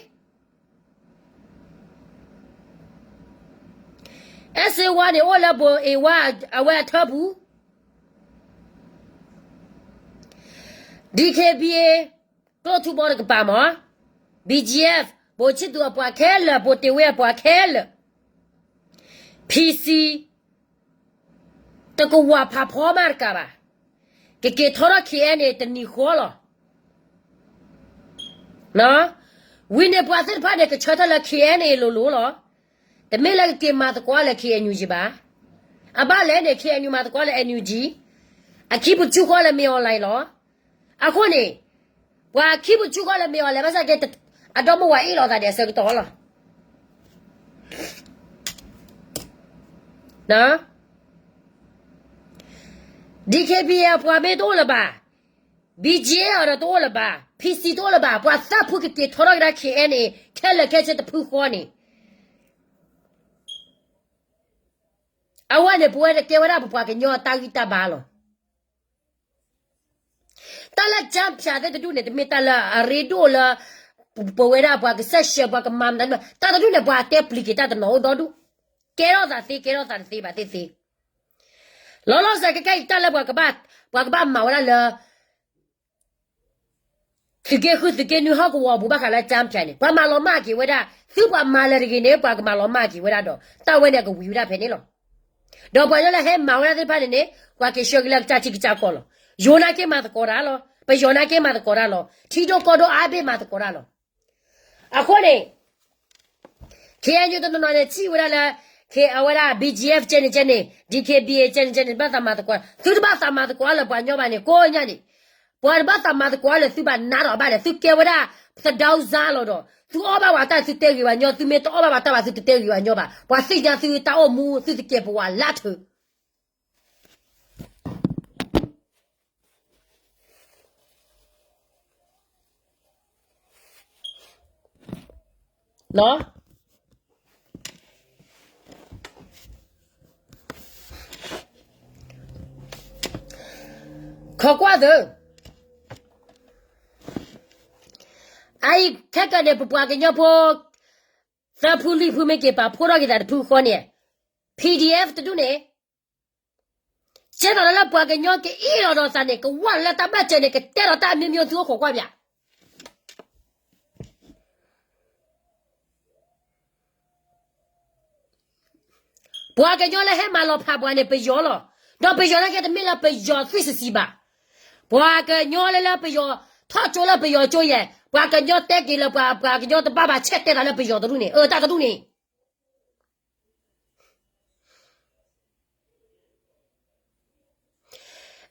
အဲၣ်စ့ဝါန့ၣ် အိၣ်လၢဘိၣ်အ့ၣ်ဝါအဝဲအထၢပူၤ DKBA ကျိၣ်ထူဘီတကပၤမး, BGF ဘိၣ်ဆံသူးအပှၤခဲလၢာ် ဘိၣ်တ့ၢ်ဝ့အပှၤခဲလၢာ်, PC တကဝၤဖးဖီမးတကးဘၣ်, ကက့ၤထီထီၣ် KNA တနံၤဃီလီၤ. ဝံၤန့ၣ်ပှၤသ့ၣ်တဖၣ်န့ၣ် ကဆၢထၢၣ်လၢ KNA လိၤလိၤလီၤ. တမ့ၢ်လၢကက့ၤမၤသကိးလၢ ခ့ၣ်အဲၣ်ယူၣ်ယံၤဘၣ်. အဘၣ်လဲၣ်န့ၣ် ခ့ၣ်အဲၣ်ယူၣ်မၤသကိးလၢ NUG, အခံပူဆူၣ်ဃီလၢ မင်းအောင်လှိုင် လီၤ. အဃိန့ၣ် ပှၤခံပူဆူၣ်ဃီလၢ မင်းအောင်လှိုင် ဘၣ်ဆၣ်က့ အဒီမါဝၤအ့ၣ်လိာ်သးဒီးအဆၢကတီၢ်လီၤ. DKBA ပှၤမ့ၢ်တအိၣ်လၢၤဘၣ်, BGF အီၤဒီးတအိၣ်လၢၤဘၣ်, PC တအိၣ်လၢၤဘၣ်, ပှၤသၢဖုကက့ၤထီထီၣ်ကဒါ ခ့ၣ်အဲၣ်ယူၣ် ခဲလၢာ်ခဲဆ့တဖုဃီန့ၣ်, အဝဲန့ၣ် ပဝဲတကဲဝဲဒၣ်ပပှၤကညီအတၢ်ဂံၢ်တၢ်ဘါလီၤ. တၢ်လၢ ကျားဖြန့် သ့ၣ်တဒူၣ်န့ၣ် တမ့ၢ်တၢ်လၢအရ့ဒိၣ်လၢ ပဝဲဒၣ်ပှၤကစၢ်ရှဲ ပှၤကမၤမတၤဒ်, တၢ်တဒူၣ်န့ၣ် ပှၤတဲပျံၤက့ၤတၢ်တနီၤအိၣ်ဒီဒူၣ်, ကဲထီၣ်သးသ့ ကဲထီၣ်သးတသ့ဘၣ်သ့ၣ်သ့ၣ်. လီၤလီၤဆဲးခဲခဲအံၤ တၢ်လၢပှၤကဘၣ်, ပှၤကဘၣ်မၤဝဲဒၣ်လၢ သုးက့ဃု သုးက့နွံ ဟီၣ်ကဝီၤပူၤ ဘၣ်ဃးလၢ ကျားဖြန့် န့ၣ် ပှၤမၤလီၤမၢ်က့ၤဝဲဒၣ်, သုပှၤမၤလၢၤတဂ့ၤန့ၣ် ပှၤကမၤလီၤမၢ်က့ၤဝဲဒၣ်ဒီး တၢ်ဝဲန့ၣ်အကဝံၤဝဲဒၣ်ဖဲန့ၣ်လီၤ. ဒီးပှၤကညီလၢဟဲမၤဝဲဒၣ်သ့ၣ်တဖၣ်န့ၣ်န့ၣ် ပှၤက့ၤဆှၢက့ၤလၢကစၢ်ထံကစၢ်ကီၢ်လီၤ. ယိၤနာ်က့မၤသကိးတၢ်လီၤ, ပယီၤနာ်က့မၤသကိးတၢ်လီၤ, ထံဒိၣ်ကီၢ်ဒိၣ်အါဘ့ၣ်မၤသကိးတၢ်လီၤ. အဃိန့ၣ် ခ့ၣ်အဲၣ်ယူၣ် တနီၤနီၤန့ၣ် ထံၣ်ဝဲဒၣ်လၢ အဝဲဒၣ် BGF ကဲန့ၣ်ကဲန့ၣ်, DKBA ကဲန့ၣ်ကဲန့ၣ် တဘၣ်သးမၤသကိး, သုတဘၣ်သးမၤသကိးလၢပှၤကညီဘၣ်န့ၣ် ကိးညါန့ၣ်, ပှၤတဘၣ်သးမၤသကိးလၢသုဘၣ်နးဒီးဘၣ်န့ၣ် သုကဲဝဲဒၣ် သဒၢစါလီၤဒီး သုအီၣ်ဘၣ်ဝဲတၢ်သုတဲဂ့ၤဝဲညီ, သုမ့ၢ်တအီၣ်ဘၣ်ဝဲတၢ်ဘၣ် သုတတဲဂ့ၤဝဲညီဘၣ်. ပှၤသ့ၣ်ညါသုတၢ်အိၣ်မူ သုတကဲပဝးလၢထၢၣ် ခိးကွၢ်သု, အအံၤခဲကနံၣ်န့ၣ် ပပှၤကညီဖိ သၢဖုလွံၢ်ဖု မ့ၢ်က့ၤပာ်ဖှိၣ်ထီၣ်က့ၤသးတဖုဃီန့ၣ်, PDF တဒူၣ်န့ၣ် ကဲသိးလၢပှၤကညီကအ့ၣ်လိာ်ဒီးသးန့ၣ် ကဝၢ်လၢတၢ်ဘၣ်စၢၤန့ၣ် ကတဲဒီးတၢ်အမျိုးမျိုး သုအိၣ်ခိးကွၢ်ပၠး. ပှၤကညီလၢဟဲမၤလီၤဖးပှၤန့ၣ် ပယီၤလီၤ. ဒီးပယီၤနာ်က့တမ့ၢ်လၢပယီၤသွံၣ်စံးစံးဘၣ်. ပှၤကညီလၢလၢပယီၤထီၣ်ကၠိလၢပယီၤကၠိယဲၢ် ပှၤကညီတဲက့ၤလၢပှၤ, ပှၤကညီတဘၣ်ဘၣ် ဆဲးတဲသးလၢပယီၤတဒူၣ်န့ၣ်, အတၢ်တဒူၣ်န့ၣ်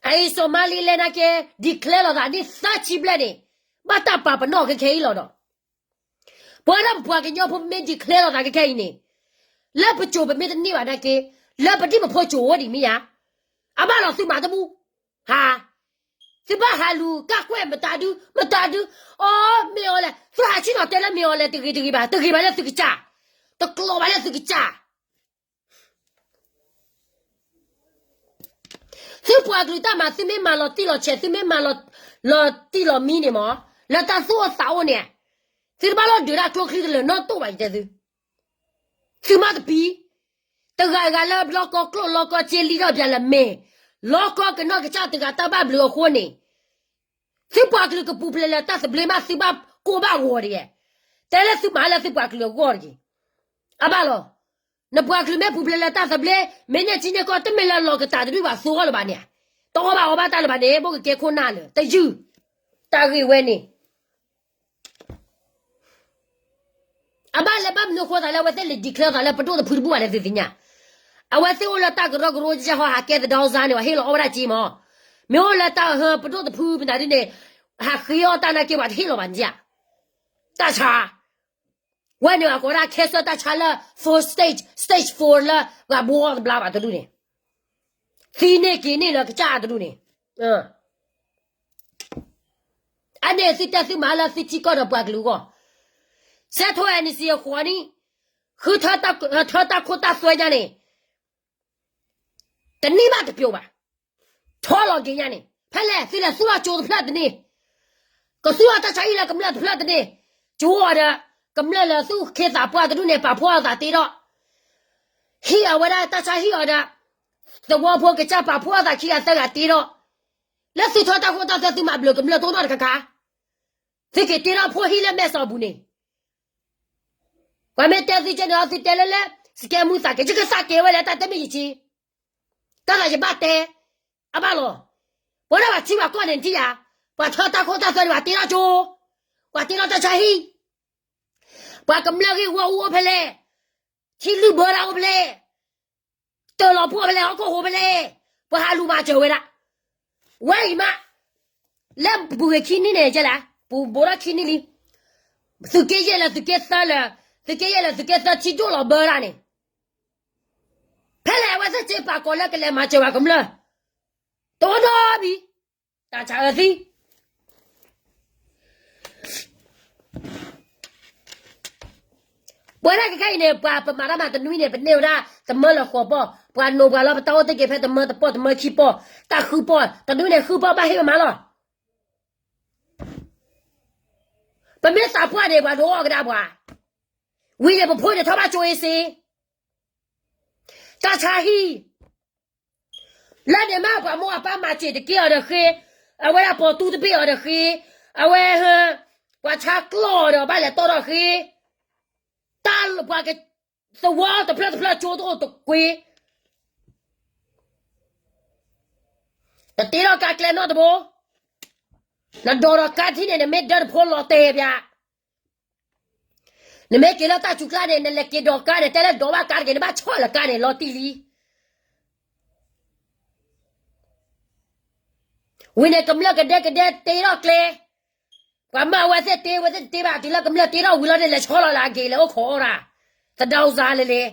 အအံၤ Somaliland နာ်က့ declare လိာ်သးန့ၣ်သၢဆံဘျဲၣ်န့ၣ် ဘၣ်တၢ်ပာ်ပနီၣ်ခဲခဲအံၤလီၤဒီး ပဝဲဒၣ်ပပှၤကညီဖိ ပမ့ၢ် declare လိာ်သးခဲခဲအံၤန့ၣ် လၢပစိၤပမ့ၢ်တန့ၢ်ဘၣ်နာ်က့ လၢပဒံၣ်ပဖိစိၤအိၣ်ဒံးမ့ၢ်ဧါ. အဘၣ်လီၤသုမၤတဘူၣ်, ဟါ, သုဘၣ်ဟးလူၤကၢ်ကွဲၢ်မတၤဒု, မတၤဒု, အိ မ့ၢ်အီၤလဲၣ်, သုဟးဆ့ၣ်နီၤတဲလၢမ့ၢ်အီၤလဲၣ်, တဂ့ၤတဂ့ၤဘၣ်, တဂ့ၤဘၣ်လၢသုကစၢ်, တကျိၤဘၣ်လၢသုကစၢ် သုပှၤကလုာ်တၢ်မၤ သုမ့ၢ်မၤလီၤတံၢ်လီၤဆဲး သုမ့ၢ်မၤလီၤတံၢ်လီၤမံန့ၣ်မး လၢတၢ်သူၣ်အိၣ်သးအိၣ်န့ၣ်, သုတဘၣ်လီၤဒုးတၢ်ကျိချံတလၢၤနီတအိၣ်ဘၣ် ယတဲသု, သုမၤတပံၤ, တဂၤဂၤလၢလီၢ်ကီၢ်ကျိၣ်လီၢ်ကီၢ်စ့လံထီၣ်ပၠးလၢမဲာ်, လီၢ်ကီၢ်ကနီၢ်ကစၢ်တဂၤတၢ်ဘၣ်ဘျုးအဃိန့ၣ်, သုပှၤကလုာ်ကပူၤဖျဲးလၢတၢ်သဘျ့မး သုဘၣ်ကိၢ်ဘၣ်ဂီၤတဂ့ၤ, တဲလၢသုမၤလၢသုပှၤကလုာ်အဂီၢ်တဂ့ၤ, အဘၣ်လီၤ. နပှၤကလုာ်မ့ၢ်ပူၤဖျဲးလၢတၢ်သဘျ့, မ့ၢ်န့ၢ်ထံန့ၢ်ကီၢ် တမ့ၢ်လၢလီၤကတၢ်တဒူၣ်ဘၣ် သိအီၤလၢၤဘၣ်န့ၣ်, တအီၣ်ဘၣ်အီဘၣ်တၢ်လၢၤဘၣ်န့ၣ် ဘိၣ်ကကဲခိၣ်နၢ်လၢၤ တယုၢ်, တၢ်ဂ့ၢ်ဝဲန့ၣ် အဘၣ်လၢဘၣ်မနုၤဃိသးလၢအဝဲသ့ၣ်လဲၤ declare သးလၢပဒိၣ်တဖုတဘူၣ်ဘၣ်လဲၣ် သုသ့ၣ်ညါ, အဝဲသ့ၣ်အိၣ်လၢတၢ်ကရၢကရိကစၢ်ဟီ ဟးကဲသဒၢစါန့ၣ် ပှၤဟ့ၣ်လီၤအီၣ်ဝဲဒၣ်က့မး, မ့ၢ်အိၣ်လၢတၢ်ဟၢပဒိၣ်တဖုမနုၤဒ်န့ၣ်, ဟးဃ့အီၣ်တၢ်နာ်က့ ပှၤတဟ့ၣ်လီၤဘၣ်န့ၣ်ဧါ, တၢ်ဆါ ဝဲန့ၣ်အကိးဒၣ် cancer တၢ်ဆါလၢ four stage, stage four လၢပှၤဘှီတဘျါဘၣ်တဒူၣ်န့ၣ်, သံန့ၢ်က့ၤန့ၢ်လၢကစၢ်တဒူၣ်န့ၣ်, အန့ၣ်သုတဲသုမၤလၢသုထံကီၢ်ဒီးပှၤကလုာ်အဂီၢ်, စဲးထိ NCA အဃိန့ၣ်, ဃုထၢတၢ်ခိတၢ်သွဲညါန့ၣ် တန့ၢ်ဘၣ်တပျိာ်ဘၣ်, ထီလီၤက့ၤညါန့ၣ် ဖဲလဲၣ်သုလဲၤသူၣ်ထီၣ်ကၠိတဖျၢၣ်တန့ၢ်, ကသူၣ်ထီၣ်တၢ်ဆါဟံၣ်လၢကမျၢၢ်တဖျၢၣ်တန့ၢ်, ကၠိအီၤဒီး ကမျၢၢ်လၢသူၣ်က့သးပှၢ်တဒူၣ်န့ၣ် ပာ်ဖှိၣ်အသးတ့ထီၣ်, ဟံၣ်အဝဲဒၣ်တၢ်ဆါဟံၣ်အီၤဒီး သဝီဖိကစၢ်ပာ်ဖှိၣ်အသးခံဂၤသၢဂၤတ့ထီၣ်, လၢသုထီၣ်တၢ်ခိတၢ်သွဲသုမၤဘျုးကမျၢၢ်တအိၣ်နီတခါခါ, သုက့ၤတ့ထီၣ်ဖိဟံၣ်လၢမဲာ်စီၤပူၤန့ၣ် ပှၤမ့ၢ်တဲသုကဲန့ၣ် သုတဲလၢလၢ စကဲမူသးကဲ ယကသးကဲဝဲလၢတၢ်တမ့ၢ်ယံၤက့, တၢ်သးယဘၣ်တဲ, အဘၣ်လီၤ, ပဝဲဒၣ်ပှၤထံပှၤကီၢ်န့ၣ်ထံၣ်ယၤ, ပှၤထီၣ်တၢ်ခိတၢ်သွဲန့ၣ် ပှၤတ့ထီၣ်ကၠိ, ပှၤတ့ထီၣ်တၢ်ဆါဟံၣ်, ပှၤကမျၢၢ်ဂ့ၢ်ဝီအိၣ်ဖဲလဲၣ်, ထံလုၢ်ဘၢတၢ်အိၣ်ဖဲလဲၣ်, တၢ်လီၤပှီၢ်ဖဲလဲၣ်, ဟီၣ်ခိၣ်ဟိဖဲလဲၣ်, ပှၤဟးလူၤမၤစၢၤဝဲဒၣ်. ဝဲအံၤမး, လၢပူၤကွံာ်ခံနံၣ်န့ၣ် ကဲလဲၣ်, ပူၤဘိးထီၣ်ခံနံၣ်လံ, သုးက့ယဲၢ်လၢသုးက့သၢလၢ, သုးက့ယဲၢ်လၢသုးက့သၢထံဒိၣ်လီၤဘၢတၢ်န့ၣ်, ဖဲလဲၣ်အဝဲသ့ၣ်စ့ပာ်ကီၤလၢကလဲၤမၤစၢၤပှၤကမျၢၢ်, တအိၣ်နီတမံၤ, တၢ်ဆါအၢသံ ပဝဲဒၣ်ခဲခဲအံၤန့ၣ် ပှၤပမၤတၢ်မၤတနွံန့ၣ် ပန့ၢ်ဝဲဒၣ်တမၢလၢဃိးပီၢ်, ပှၤနိးပှၤလီၤ ပတၢ်အိၣ်သ့ၣ်က့ၤဖဲတမၢတပီၢ်တမၢခံပီၢ်, တၢ်ဃုပီၢ်, တနွံန့ၣ်ဃုပီၢ်ဘၣ်ဟ့ၣ်ပမၤလီၤ. ပမ့ၢ်သးပှၢ်န့ၣ် ပှၤဒိးအီၣ်ကဒါပှၤ, ဝံၤန့ၣ်ပဖိန့ၣ်ထီၣ်ဘၣ်ကၠိအ့စ့, တၢ်ဆါဟံၣ် လၢန့ၣ်မး ပှၤမိၢ်အပၢ်မၤစၢၤတက့ၢ်အီၤဒီးဃ့, အဝဲဒၣ်ပိာ်တူၢ်တဘ့ၣ်အီၤဒီးဃ့, အဝဲ, ပှၤဆါကျီၢ်အီၤဒီးဘၣ်လဲၤတီၢ်ထီၣ်ဃ့, တၢ်ပှၤကသဝီတဖျၢၣ်တဖျၢၣ်ကၠိတအိၣ်တကွ့, နတ့ထီၣ်ကါကျဲနီတဘိ, နဒိးထီၣ်ကါထံၣ်န့ၣ် နမ့ၢ်ဒၢတဖိလီၤတဲာ်ပၠး နမ့ၢ်က့ၤလၢတၢ်စူၤကျါန့ၣ် နလဲၤက့ၤဒိးကါန့ၣ် တဲလၢဒိးဘၣ်ကါတက့ၢ် နဘၣ်ဆီၣ်လၢကါန့ၣ် လီၤတံၢ်လံ. ဝံၤန့ၣ်ကမျၢၢ်ကဒဲကဒဲတ့ထီၣ်ကျဲ, ပှၤမၢအဝဲသ့ၣ်တ့ အဝဲသ့ၣ်တ့ဘၣ် တုၤလၢကမျၢၢ်တ့ထီၣ်ဝံၤလီၤန့ၣ် လဲၤဆီလီၤလၢအက့ၤ လဲၤအိၣ်ခိးအီၣ်တၢ်, သဒၢအူစါလဲၤလဲၤ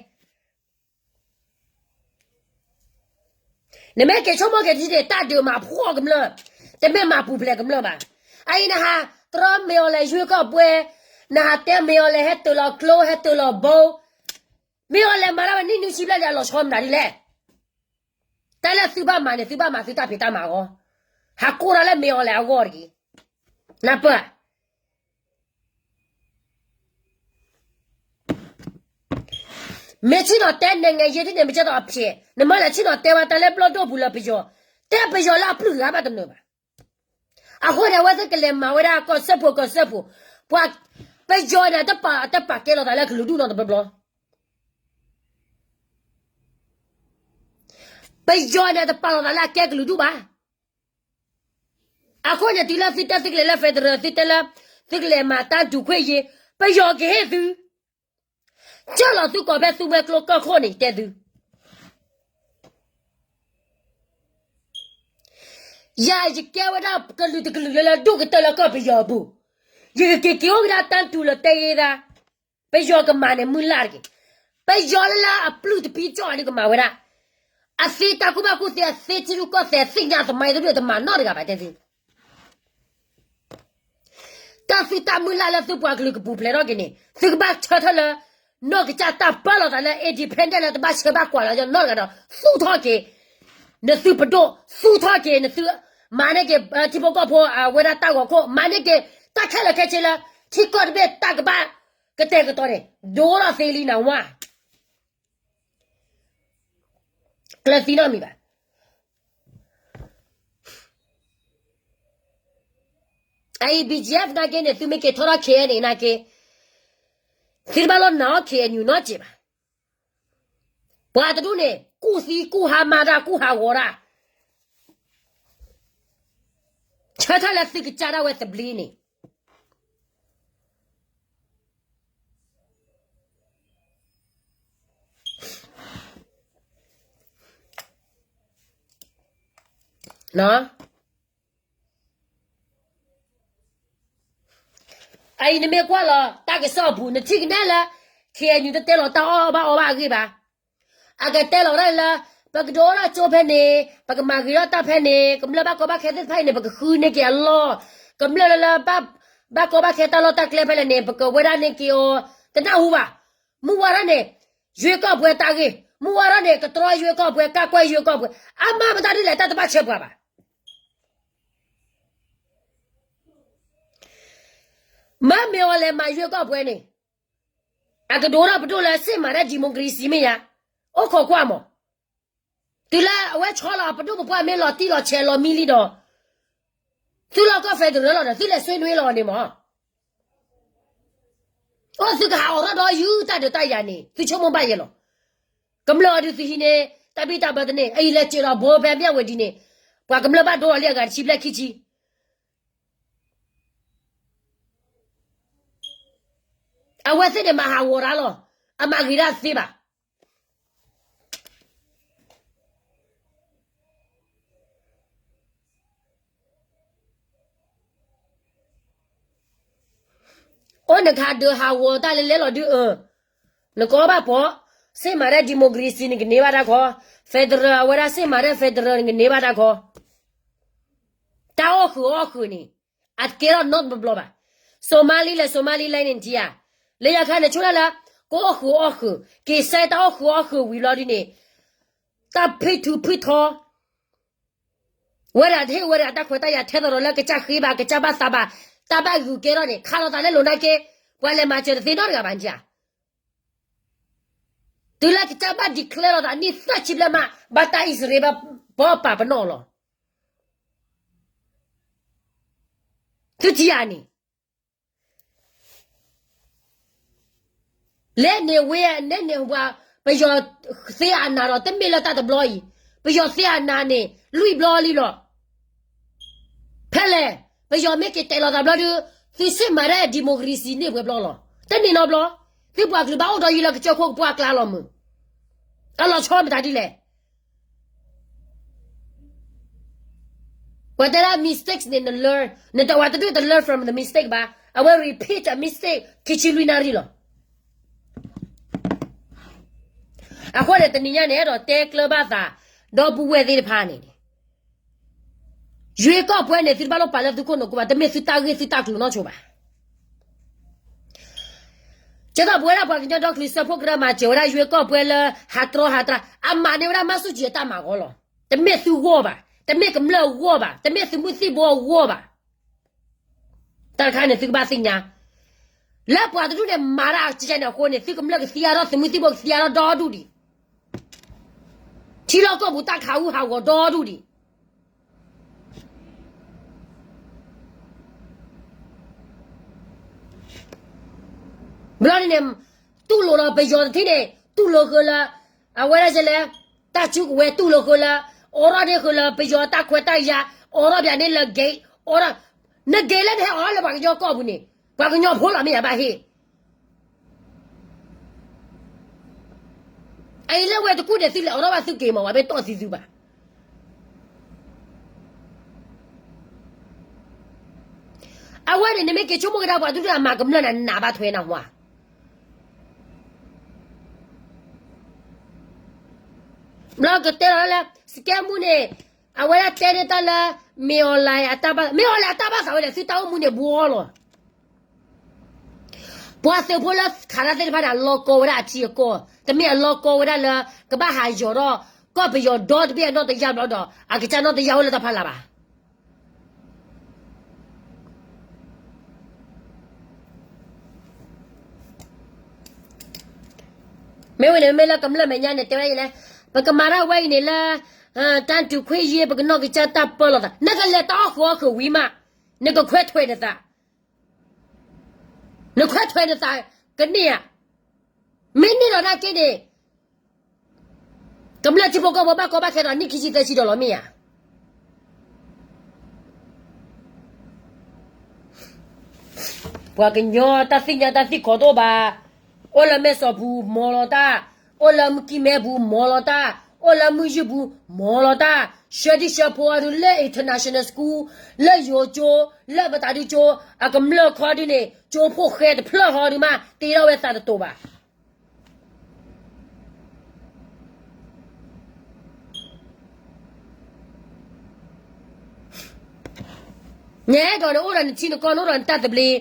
နမ့ၢ်က့ၤဆိကမိၣ်က့ၤဒ်န့ၣ် တၢ်ဒုးမၤဖှီၣ်ကမျၢၢ်, တမ့ၢ်မၤပူၤဖျဲးကမျၢၢ်ဘၣ်. အအံၤနဟး တြီမ့ၢ်အီၤလဲၤယွ့ကီၢ်ပှဲၤ, နဟးတဲမ့ၢ်အီၤလဲၤဟဲတၢၤလီၤကျိ ဟဲတၢၤလီၤဘိ, မ့ၢ်အီၤလဲၤမၤတၢ်ဝဲနံၣ်နွံဆံဘျဲၣ်လံ အလီၤဆီမနုၤဒ်လဲၣ်. တၢ်လၢသုဘၣ်မၤန့ၣ် သုဘၣ်မၤသုတၢ်ဖံးတၢ်မၤအဂီၢ်, ဟးကိးတၢ်လၢမ့ၢ်အီၤလဲၤအဂီၢ်တက့ၢ်. နၢ်ပၢၢ် မ့ၢ်ဆ့ၣ်နီၤတဲနဲၣ်ငဲၤယဲၢ်ထံၣ်န့ၣ် မ့ၢ်ကဲသိးအဖျဲး နမ့ၢ်လဲၤဆ့ၣ်နီၤတဲဝဲတၢ်လၢဘျီၣ်ဒိၣ်ပူၤလၢပယီၤ, တဲပယီၤလၢအပျုၢ်ဂၤဘၣ်တနၢၤဘၣ်. အဃိန့ၣ် အဝဲသ့ၣ်ကလဲၤမၤဝဲဒၣ်ကီၢ်စၢဖှိၣ်ကီၢ်စၢဖှိၣ်, ပှၤ, ပယီၤန့ၣ် တပာ်, တပာ်ကဲလိာ်သးလၢကလုာ်ဒူၣ်နီတဘျီဘျီ ပယီၤန့ၣ်တပာ်လီၤသးလၢအကဲကလုာ်ဒူၣ်ဘၣ်. အဃိန့ၣ် တုၤလၢသုတဲသုကလဲၤလၢ federal သုတဲလၢ, သုကလဲၤမၤတၢ်တူၢ်ခွဲးယဲၢ်, ပယီၤကဟ့ၣ်သု, ကၢၢ်လီၤသုကိးဖဲသုဝဲကျိကၢၢ်ခိၣ်န့ၣ် ယတဲသု, ယၤယကဲဝဲဒၣ်ကလုာ်တကလုာ်လၢလၢဒိၣ်ကတၢၢ်လၢကီၢ်ပယီၤအပူၤ, ယကက့ၤက့ၤအိၣ်ကဒါတၢ်တူၢ်လီၤတဲာ်ဂ့ၤသး, ပယီၤကမၤန့ၣ်မုၢ်လၢ်တက့ၢ်. ပယီၤလၢလၢအပျုၢ်တပံၤကၠီၣ်အီၤဒုကမၤဝဲဒၣ်, အသ့တၢ်ကူၣ်ဘၣ်ကူၣ်သ့ အသ့ထံရူၢ်ကီၢ်သဲး သ့ၣ်ညါသမိုင်းတဒူၣ်တမၤနီတဂၤဘၣ်တဲသု တၢ်သုတၢ်မုၢ်လၢ်လၢသုပှၤကလုာ်ကပူၤဖျဲးထီၣ်က့ၤန့ၣ် သုကဘၣ်ဆၢထၢၣ်လၢ နီၢ်ကစၢ်တၢ်ပၢလီၤသးလၢ independent လၢတဘၣ်ဆၢဘၣ်ကွၢ်လီၤနီတဂၤဒီး သူၣ်ထီၣ်က့ၤ နသုပဒိၣ်, သူၣ်ထီၣ်က့ၤနသု, မၤန့ၢ်က့ၤထံဖိကီၢ်ဖိအဝဲဒၣ်တၢ်ဂီၤခိၣ်, မၤန့ၢ်က့ၤ တၢ်ခဲလၢာ်ခဲဆ့လၢ ထံကီၢ်တဘ့ၣ်တၢ်ကဘၣ်ကတဲာ်ကတီၤန့ၣ် ဒိၣ်ထီၣ်သ့လံနဝါ ကျၢၤသံနီတမံၤဘၣ်. အအံၤ BGF နာ်က့န့ၣ် သုမ့ၢ်က့ၤထီၣ်ထီၣ် K N A နာ်က့, သုတဘၣ်လီၤနာ်အီၤ K N U နီတစဲးဘၣ်. ပှၤတဒူၣ်န့ၣ် ကူၣ်သံကူၣ်ဟါမၤတၢ်ကူၣ်ဟးဂီၤတၢ်, ဆၢထၢၣ်လၢသုကစၢ်ဒၣ်ဝဲသဘျ့န့ၣ် အအံၤနမ့ၢ်ကွၢ်လီၤ တၢ်ကစီၣ်အပူၤ နထံၣ်ကနဲလၢ K N U တတဲလီၤတၢ်အီၣ်ဘၣ်အီဘၣ်အဂ့ၢ်ဘၣ်. အကတဲလီၤဒၣ်လၢ ပကဒိးထီၣ်ကၠိဖဲန့ၣ်, ပကမၤဂ့ၤထီၣ်တၢ်ဖဲန့ၣ်, ကမျၢၢ်ဘၣ်ကီဘၣ်ခဲသ့ၣ်တဖၣ်အံၤန့ၣ် ပကဃုန့ၢ်က့ၤအလီၢ်, ကမျၢၢ်လၢလၢ ဘၣ်ကီဘၣ်ခဲတၢ်လီၢ်တၢ်ကျဲဖဲလဲၣ်န့ၣ် ပကဝဲဒၣ်န့ၢ်က့ၤအီၤ, တနၢ်ဟူဘၣ်. မုၢ်ဝါထီၣ်န့ၣ် ရွေးကောက်ပွဲတၢ်ဂ့ၢ်, မုၢ်ဝါထီၣ်န့ၣ် ကတြီရွေးကောက်ပွဲ, ကကွဲရွေးကောက်ပွဲ, အါမးမတၤဒ်လဲၣ် တၢ်တဘၣ်ဆၢပှၤဘၣ်. မ့မ့ၢ်အီၤလဲၤမၤရွေးကောက်ပွဲန့ၣ် အကဒိးထီၣ်ပဒိၣ်လၢ စစ်မှန်တဲ့ ဒီမိုကရေစီ မ့ၢ်ဧါ, အိၣ်ခိးကွၢ်မး. တုၤလၢအဝဲဆီလီၤပဒိၣ်ပပှၢ်မ့ၢ်လီၤတံၢ်လီၤဆဲးလီၤမံလံဒီး သုလီၢ်ကီၢ် federal လီၤဒီး သုလဲၤဆွေးနွေးလီၤန့ၣ်မး. အိၣ်သုကဟးအိးထီၣ်ဒီးယုၢ်တၢ်ဒုးတၢ်ယၤန့ၣ် သုဆိကမိၣ်ဘၣ်ယဲလီၤ. ကမျၢၢ်အီၤဒုးသုဟံးန့ၢ် တၢ်ဘံၣ်တၢ်ဘၢတန့ၢ် အအံၤလဲၤစၢၤဒီးဘိဖဲမၠၣ်ဝဲဒ်န့ၣ် ပှၤကမျၢၢ်ဘၣ်ဒိလီၤလံအဂၤတဆံဘျဲၣ်ခံဆံ အဝဲသ့ၣ်န့ၣ်မၤဟးဂီၤတၢ်လီၤ. အမၤဂ့ၤတၢ်သ့ဘၣ်. အိၣ်နခးဒုးဟးဂီၤတၢ်လဲၤလဲၤလီၤဒုးအၢ, နကအီၣ်ဘၣ်ပှၤ, စ့ၢ်မၤရဲၣ် democracy နကန့ၢ်ဘၣ်တၢ်ခီ, federal အဝဲဒၣ်စ့ၢ်မၤရဲၣ် federal နကန့ၢ်ဘၣ်တၢ်ခီ, တၢ်အီၣ်ဃုာ်အီၣ်ဃုာ်န့ၣ်, အကဲထီၣ်နီတဘျီဘၣ်. Somaliland, Somaliland န့ၣ်ထံဧါ, လၢယခါန့ၣ်ဆိဒၣ်လၢ ကအိၣ်ဃုာ်အီၣ်ဃုာ်, က့ၤစဲတၢ်အီၣ်ဃုာ်အီၣ်ဃုာ်ဝံၤလီၤဒ်န့ၣ်, တၢ်ဖံးထူဖံးထီ ဝဲဒၣ်တဟ့ၣ်ဝဲဒၣ်တၢ်ခွဲးတၢ်ယာ်ထဲသိးဒီးလၢကစၢ်ဃ့ဘၣ် ကစၢ်ဘၣ်သးဘၣ်, တၢ်ဘၣ်ဂုာ်ကဲထီၣ်န့ၣ် ခးလိာ်သးလၢလိၤနာ်က့, ပှၤလဲၤမၤစၢၤတသ့နီတဂၤဘၣ်န့ၣ်ဧါ. တုၤလၢကစၢ်ဘၣ် declare လိာ်သးနံၣ်သၢဆံဘျဲၣ်မး ဘၣ်တၢ်အံၣ်စရ့လးဘၣ်ပာ်ပနီၣ်လီၤ. သုထံၣ်ဧါန့ၣ် လဲန့ၣ်ဝဲ နဲန့ၣ်ဝဲ, ပယီၤသ့အနးဒီး တမ့ၢ်လၢတၢ်တဘျီအံၤ, ပယီၤသ့အနးန့ၣ် လွံၢ်ဘျီလံလီၤ. ဖဲလဲၣ်, ပယီၤမ့ၢ်က့ၤတဲာ်လီၤသးဘျီဒုး, သုစ့ၢ်မၤရဲၣ် democracy န့ၢ်ပှဲၤဘျီလီၤ. တန့ၢ်နီတဘျီ, သုပှၤကလုာ်ဘၣ်အိၣ်ဒီးယံၤလၢကစၢၢ်ခိၣ်ကပှၢ်အကျါလီၤမုၢ်, အလီၤဆီမတၤဒ်လဲၣ်. ပှၤတဲဒၣ် mistakes န့ၣ် န learn, နတဝၤတဒူၣ်တ learn from the mistake ဘၣ်, အဝဲ repeat a mistake ခံဆံလွံၢ်နၣ်ရံၣ်လီၤ. အဃိန့ၣ် တနံၤညါန့ၣ် အဲၣ်ဒိးတဲကျၢၤဘၣ်သး ဒီပုၢ်ဝဲၢ်သ့ၣ်တဖၣ်န့ၣ်, ယွ့ကီၢ်ပှဲၤန့ၣ် သုတဘၣ်လိၣ်ပာ်လၢသုခိၣ်နူာ်ကိးဘၣ်, တမ့ၢ်သုတၢ်ဂ့ၢ်သုတၢ်ကျိၤနီၢ်ဆိဘၣ်. ကဲသိးပဝဲဒၣ်ပှၤကညီဒီကလုာ်စၢဖှိၣ်ကရၢမၤစၢၤဝဲဒၣ်ယွ့ကီၢ်ပှဲၤလၢဟးတြီဟးတြီ, အမၤန့ၢ်ဝဲဒၣ်မၤဆူၣ်ကံအတၢ်မၤဂီၢ်လီၤ. တမ့ၢ်သုဂီၢ်ဘၣ်, တမ့ၢ်ကမျၢၢ်အဂီၢ်ဘၣ်, တမ့ၢ်သုးမုၢ်သံၣ်ဘိအဂီၢ်ဘၣ်. တၢ်တခါန့ၣ် သုကဘၣ်သ့ၣ်ညါ, လၢပှၤတဒူၣ်န့ၣ်မၤတၢ်ကဲန့ၣ်အဃိန့ၣ် သုကမျၢၢ်ကသံအါထီၣ်, သုးမုၢ်သံၣ်ဘိကသံအါထီၣ်ဒီဒူၣ်ဒံး. ထံလီၢ်ကီၢ်ပူၤတၢ်ခးအူဟးဂီၤဒီဒူၣ်ဒံး. ဘျီန့ၣ်န့ၣ်, တူၢ်လိာ်ဒီးပယီၤတထံၣ်န့ၣ် တူၢ်လိာ်ဃုာ်လၢ, အဝဲဒၣ်လဲၣ်, တၢ်စုကဝဲၤတူၢ်လိာ်ဃုာ်လၢ, အိးထီၣ်န့ၢ်ဃုာ်လၢ ပယီၤတၢ်ခွဲးတၢ်ယာ်, အိးထီၣ်ပၠးန့ၢ်လၢ gate, အိးထီၣ်, န gate လၢနဟဲအိးလၢပှၤကညီကီၢ်ပူၤန့ၣ် ပှၤကညီဖိလီၤမ့ၢ်ယၤဘၣ်ဟ့ၣ် အအံၤလၢဝဲတကူၣ်န့ၣ် သုလဲၤအိးထီၣ်ဘၣ်သုက့ၤမး ပှၤမ့ၢ်တီၢ်သံသုဘၣ်. အဝဲန့ၣ် နမ့ၢ်က့ၤဆိကမိၣ်ကဒါပှၤဒုၣ်ဒါ အမၤကမျၢၢ်နၤ နးဘၣ်ထွဲနၤဝါ. ဘျီကတဲလီၤလၢ စကဲမူန့ၣ် အဝဲဒၣ်တဲန့ၢ်တၢ်လၢ မ့ၢ်အီၤလဲၣ်အတၢ်ဘၣ်, မ့ၢ်အီၤလဲၣ်အတၢ်ဘၣ်သးဝဲဒၣ် သုတၢ်အိၣ်မူန့ၣ်ဘှီလီၤ. ပှၤသုးဖိလၢခးတၢ်သ့ၣ်တဖၣ်န့ၣ် အလီၤကီဝဲဒၣ်အထံအကီၢ်, တမ့ၢ်အလီၤကီဝဲဒၣ်လၢ ကဘၣ်ဟးယီၤထီၣ် ကီၢ်ပယီၤဒီတဘ့ၣ်အနီၢ်တယၢ်ဘျီဒီး အကစၢ်နီၢ်တယၢ်အိၣ်လၢတၢ်ဖီလာ်ဘၣ်. မ့ၢ်ဝဲန့ၣ် မ့ၢ်လၢကမျၢၢ်မဲာ်ညါန့ၣ် တဲဝဲဒ်လဲၣ်, ပကမၤတၢ်ဝဲအံၤန့ၣ်လၢ တၢ်တူၢ်ခွ့ယ့ ပကနီၢ်ကစၢ်တၢ်ပၢလီၤသး နကလဲၤတၢ်အီၣ်ဃုာ်အီၣ်ဃုာ်ဝံၤမး နကခွဲးထွဲးနသး, နခွဲးထွဲးနသးကန့ၢ်ဧါ. မ့ၢ်န့ၢ်လီၤနာ်က့န့ၣ် ကမျၢၢ်ထံဖိကီၢ်ဖိဘၣ်ကီဘၣ်ခဲဒီးနံၣ်ခံဆံသၢဆံဒီးလီၤမ့ၢ်ဧါ. ပှၤကညီတၢ်သ့ၣ်ညါတၢ်သ့ၣ်ခီတအိၣ်ဘၣ်, အိၣ်လၢမဲၢ်စီၤပူၤမီလီၤတၢ်, အိၣ်လၢမုၢ်ကံၢ်မဲပူၤမီလီၤတၢ်, အိၣ်လၢမုၢ်ယုၢ်ပူၤမီလီၤတၢ်, ဆှၢဒံၣ်ဆှၢဖိအီၤဒုးလၢ international school, လၢယိၤကၠိ, လၢပတၤဒုကၠိ, အကမျၢၢ်ခီဒုးန့ၣ် ကၠိဖိၣ်ဃဲတဖျၢၣ်ဟီဒုးမး တ့ထီၣ်ဝဲသးတတိၤဘၣ်. နအဲၣ်ဒိးနအိၣ်ဒီးနထံနကီၢ် နအိၣ်ဒီးနတၢ်သဘျ့,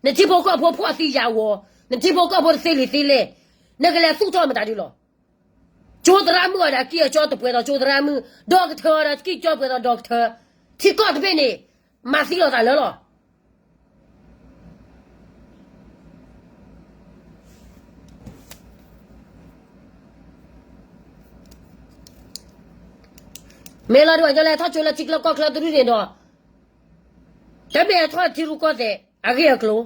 နထံဖိကီၢ်ဖိဖှီၣ်သံယာ်ဝီၤ, နထံဖိကီၢ်ဖိတသ့လံာ်သ့လဲၢ်, နကလဲၤသူၣ်ထီၣ်မတၤဒုလီၤ. ကၠိသရၣ်မုၣ်အီၤဒီးကံၢ်အကၠီတပှဲၤဒီးကၠိသရၣ်မုၣ်, ဒီကထၢအီၤဒီးကံၢ်ကၠီပှဲၤဒီးဒီကထၢ, ထံကီၢ်တဘ့ၣ်န့ၣ် မၤသံလိာ်သးလၢလီၤ. မ့ၢ်လီၤဒုး ပှၤကညီလဲၤထီၣ်ကၠိလၢထံချၢကီၢ်ချၢတဒူၣ်န့ၣ်ဒီး, တမ့ၢ်ထီၣ်ထံရူၢ်ကီၢ်သဲးအဂ့ၢ်အကျိၤ,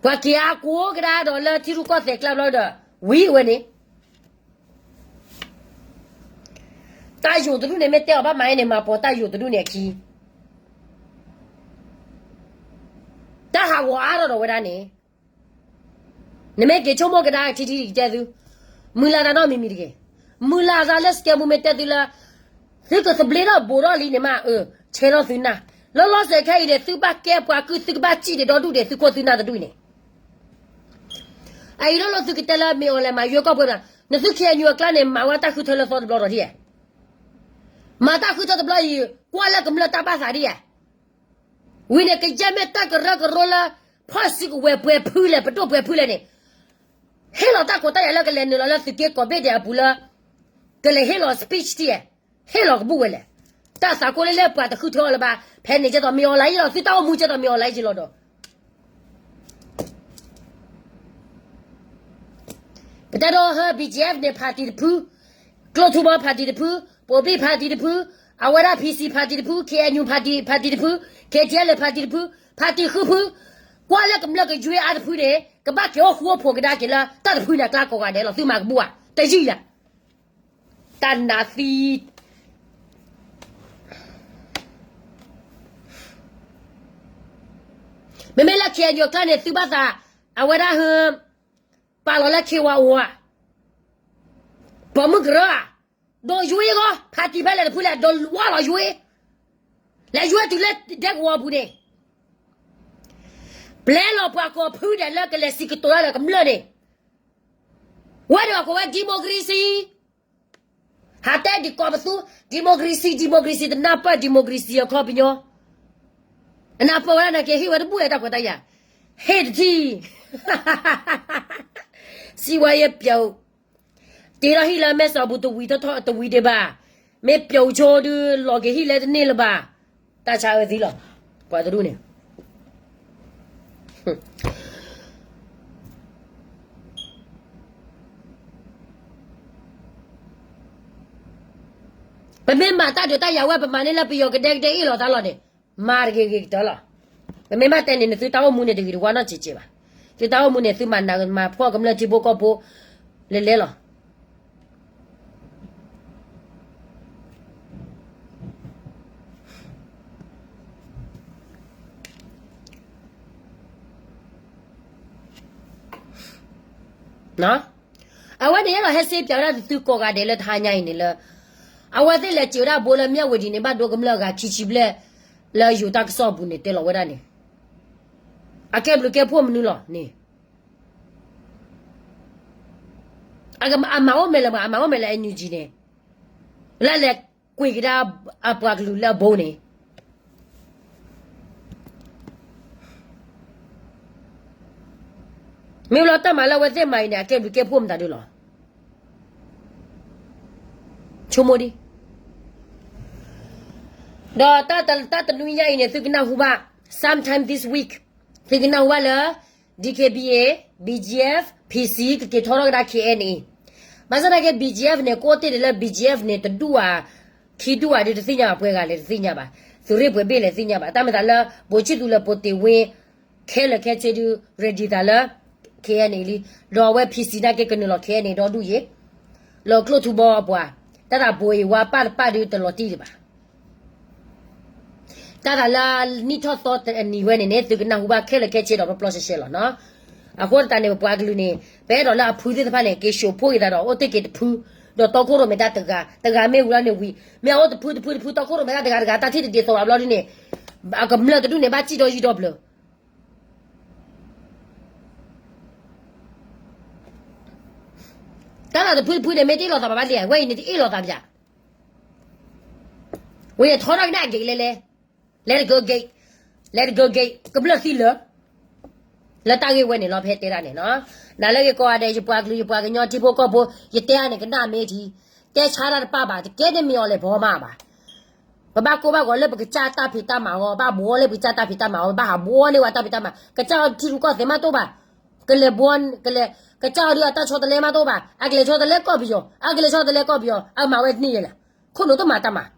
ပှၤက့ၤအါကိးကဒါဒီးလၢထံရူၢ်ကီၢ်သဲးကျါဘျီဒီး ဝံၤဝဲန့ၣ် တၢ်ယိာ်တဒူၣ်န့ၣ် မ့ၢ်တဲအီၤဘၣ်မၤအံၤန့ၣ် မၤပိာ်တၢ်ယိာ်တဒူၣ်န့ၣ်အခံ, တၢ်ဟးဂီၤအါထီၣ်ဒီးဝဲဒၣ်န့ၣ်, နမ့ၢ်က့ၤဆိကမိၣ်ကဒါထံထံကတဲသု, မုၢ်လၢ်တၢ်နီတမံၤမံၤတဂ့ၤ, မုၢ်လၢ်တၢ်လၢစကဲမူမ့ၢ်တဲသုလၢ သုကသဘျ့ထီၣ်ဘိးထီၣ်လံန့ၣ်မး အၢ ဆဲးထီၣ်သုနၢ်, လီၤလီၤဆဲးခဲအံၤန့ၣ် သုဘၣ်ကဲပှၤကုၢ် သုကဘၣ်စံၣ်န့ၣ်ဒီဒူၣ်န့ၣ် သုခိၣ်သုနၢ်တဒူၣ်န့ၣ်, အအံၤလီၤလီၤသုကတဲလၢမ့ၢ်အီၤလဲၤမၤယွဲကီၢ်ပှဲၤမး, နသု K N U အကျါန့ၣ် မၤဝဲတၢ်ဃုထၢလၢသီတဘျီဒီးဒ်ဧါ, မၤတၢ်ဃုထၢတဘျီအံၤ ကွၢ်လၢကမျၢၢ်တၢ်ဘၣ်သးဒ်ဧါ, ဝံၤန့ၣ် ကယဲၢ်မ့ၢ်တၢ်ကရၢကရိလၢ ဖီၣ်စုကဝဲၤပှဲၤဖုလဲၣ် ပဒိၣ်ပှဲၤဖုလဲၣ်န့ၣ် ဟ့ၣ်လီၤတၢ်ခွဲးတၢ်ယာ်လၢကလဲၤနုာ်လီၤလၢသုးက့ကိးဘ့ၣ်ဒဲးအပူၤလၢ ကလဲၤဟ့ၣ်လီၤ speech ဒ်ဧါ, ဟ့ၣ်လီၤကဘူၣ်ဝဲလဲၣ်, တၢ်သးကိးလၢလၢပှၤတဃုထၢအီၤလၢၤဘၣ်, ဖဲန့ၣ်ကဲသိးမ့ၢ်အီၤလၢအံၤလီၤ, သုတၢ်အိၣ်မူကဲသိးမ့ၢ်အီၤလၢအံၤလီၤဒီး ပတဲဒီးဟၢ B G F န့ၣ် party တဖု, ကျိၣ်ထူဘီ party တဖု, ပိာ်ဘံၣ် party တဖု, အဝဲဒၣ် P C party တဖု, K N U party, party တဖု, K T L party တဖု, party ဃုဖု, ကွၢ်လၢကမျၢၢ်ကယွဲအါတဖုန့ၣ် ကဘၣ်က့ၤအိၣ်ဃူအိၣ်ဖိးကဒါက့ၤလၢတၢ်တဖုန့ၣ်အကျါကိးဂၤဒဲးလီၤ, သုမၤကဘူၣ်ဧါ, တယံာ်လၢ တၢ်နးသံ မ့မ့ၢ်လၢ K N U အကျါန့ၣ် သုဘၣ်သး အဝဲဒၣ်ဟၢ ပာ်လီၤလၢ K Y O ဧါ, ပိာ်မုၣ်ကရၢဧါ, ဒီးယွဲဂီၢ် party ဖဲလဲၣ်တဖုလဲၣ် ဒီးဝါလီၤယွဲ, လဲၤယွဲတုၤလၢဒဲကဝီၤအပူၤန့ၣ်, ပျဲလီၤပှၤကိးဖုဒဲးလၢကလဲၤစံးကတိၤတၢ်လၢကမျၢၢ်န့ၣ်, ဝဲဒၣ်ကိးဝဲ democracy ဟးတဲဒ်ကိးပသူ, democracy democracy တနၢ်ပၢၢ် democracy အခီပညီ, အနၢ်ပၢၢ်ဝဲဒၣ်န့ၣ်က့ၤဟ့ၣ်ဝဲတဘူၣ်ဝဲတၢ်ခွဲးတၢ်ယာ်, ဟ့ၣ်တထံၣ်, စံးဝဲယပျဲး, တ့ထီၣ်ဟံၣ်လၢမဲၢ်စီၤဘူတဝံၤထီၣ်ထီၣ်တဝံၤဒံးဘၣ်, မ့ၢ်ပျဲးဆိဒုးလီၤက့ၤဟံၣ်လၢတန့ၢ်လၢၤဘၣ်, တၢ်ဆါဝဲသံလီၤ, ပှၤတဒူၣ်န့ၣ် ပမ့ၢ်မၤတၢ်ဒုးတၢ်ယၤဝဲ ပမၤန့ၢ်လၢပယီၤကဒဲကဒဲအ့ၣ်လိာ်သးလီၤန့ၣ်, မၤတဂ့ၤဂ့ၤကတၢၢ်လီၤ, ပမ့ၢ်ဘၣ်တဲန့ၣ် နသုတၢ်အိၣ်မူန့ၣ်တဂ့ၤတဝါနီတစဲးစဲးဘၣ်, သုတၢ်အိၣ်မူန့ၣ် သုမၤနးမၤဖှီၣ်ကမျၢၢ်ထံဖိကီၢ်ဖိ လဲၤလဲၤလီၤ အဝဲန့ၣ်အဲၣ်ဒိးဟဲစ့ပၠးဝဲဒၣ်သုကိးဂၤဒဲးလၢတဟါညါအံၤန့ၣ်လၢ အဝဲသ့ၣ်လဲၤစံးဝဲဒၣ်ဘိလၢမၠၣ်ဝတံၤန့ၣ် ဘၣ်ဒိကမျၢၢ်အဂၤခံဆံဘျဲၣ် လၢယိၤတၢ်ကစီၣ်အပူၤန့ၣ် တဲလီၤဝဲဒၣ်န့ၣ် အကဲဘျုးကဲဖှိၣ်မနုၤလီၤန့ၣ် အမၤအိၣ်မဲာ်လၢၤမး အမၤအိၣ်မဲာ်လၢ N U G န့ၣ် လၢလဲၤကွံာ်ကဒါအပှၤကလုာ်လၢအဘိန့ၣ် မ့ၢ်လၢတၢ်မၤလၢအဝဲသ့ၣ်မၤအံၤန့ၣ် အကဲဘျုးကဲဖှိၣ်မတၤဒုလီၤ ဆိကမိၣ်ဒံး ဒီးတၢ်တနွံညါအံၤန့ၣ် သုကနၢ်ဟူဘၣ် sometime this week သုကနၢ်ဟူဘၣ်လၢ D K B A, B G F, P C ကက့ၤထီထီၣ်ကဒါ K N A ဘၣ်ဆၣ်သနာ်က့ B G F န့ၣ် ကအိၣ်တ့ၢ်ဒံးလၢ B G F န့ၣ် တဒူၣ်ဧါ ခံဒူၣ်ဧါဒုးတသ့ၣ်ညါဘၣ် ပှဲၤဂၤလဲၣ်တသ့ၣ်ညါဘၣ် သုးရ့ၣ်ပှဲၤဘ့ၣ်လဲၣ်တသ့ၣ်ညါဘၣ် တၢ်မ့ၢ်သးလၢ ဘိးဆံသူလၢပိတ့ဝ့ ခဲလၢာ်ခဲဆ့ဒုး ready သးလၢ K N A လံ ဒီးအဝဲ P C နာ်က့ကနုာ်လီၤ K N A ဒီဒူၣ်ယဲ လၢကျိၣ်ထူဘီအပှၤ တၢ်သးဘိအံၤဝါပၢ်တပၢ်ဒုးတလီၤတံၢ်ဒံးဘၣ် တၢ်သးလၢနံၣ်ထီၣ်သီတနံၤဝဲန့ၣ်န့ၣ် သုကနၢ်ဟူဘၣ်ခဲလၢာ်ခဲဆ့ဒီးပျီပျီရှဲရှဲလီၤနီၤ အဃိသတးန့ၣ် ပပှၤကလုာ်န့ၣ် ပအဲၣ်ဒိးလၢအဖုသ့ၣ်တဖၣ်န့ၣ် က့ၤၡိးဖှိၣ်က့ၤသးဒီး အိၣ်တ့ၢ်က့ၤတဖု ဒီးတီခိၣ်ရိၣ်မဲတၢ်တဂၤ တဂၤမ့ၢ်ဝံၤလီၤန့ၣ်ဝံၤ မ့ၢ်အအိၣ်တဖုတဖုတဖု တီခိၣ်ရိၣ်မဲတၢ်တဂၤတဂၤ တၢ်ထံၣ်တဒ်သိးဘၣ်ဘျီဒ်န့ၣ် အကမျၢၢ်တဒူၣ်န့ၣ် ဘၣ်စံၣ်ဒီးယံၤဒီးဘျၢ တၢ်သးတဖုတဖုန့ၣ် မ့ၢ်တအ့ၣ်လိာ်သးဘၣ်ဘၣ်လံ ဝဲအံၤန့ၣ်တအ့ၣ်လိာ်သးဘၣ် ဝဲန့ၣ်ထီထီၣ်ကဒါအဂ့ၤလဲၣ်လဲၣ် let it go gay let it go gay ကမျၢၢ်သံလၢာ် လၢတၢ်ဂ့ၢ်ဝဲန့ၣ်လီၤ ဖဲတဲဒၣ်န့ၣ်နီၤ နၤလၢယကိးဂၤဒဲး ယပှၤကလုာ် ယပှၤကညီ ထံဖိကီၢ်ဖိ ယတဲအါန့ၣ် ကနၣ်မ့ၢ်ထံ တဲဆါတၢ်တပၣ်ဘၣ် တကဲန့ၣ်မ့ၢ်အီၤလဲၣ် ဘီမးဘၣ် ပဘၣ်ကိၢ်ဘၣ်ဂီၤလၢပကစၢ်တၢ်ဖံးတၢ်မၤအီၤ ဘၣ်ဘှီလၢပကစၢ်တၢ်ဖံးတၢ်မၤအီၤ ဘၣ်ဟးဘှီန့ၢ်ဝဲတၢ်ဖံးတၢ်မၤ ကစၢ်အီၤထံရူၢ်ကီၢ်သဲးမးတအိၣ်ဘၣ် ကလဲၤဘှီ ကလဲၤ ကစၢ်အီၤဒုးအတၢ်ဆီတလဲမးတအိၣ်ဘၣ် အကလဲၤဆီတလဲကီၢ်ပယီၤ အကလဲၤဆီတလဲကီၢ်ပယီၤ အမၤဝဲတန့ၢ်ယဲလဲၣ် ခိၣ်နူာ်တမၤတၢ်မၤ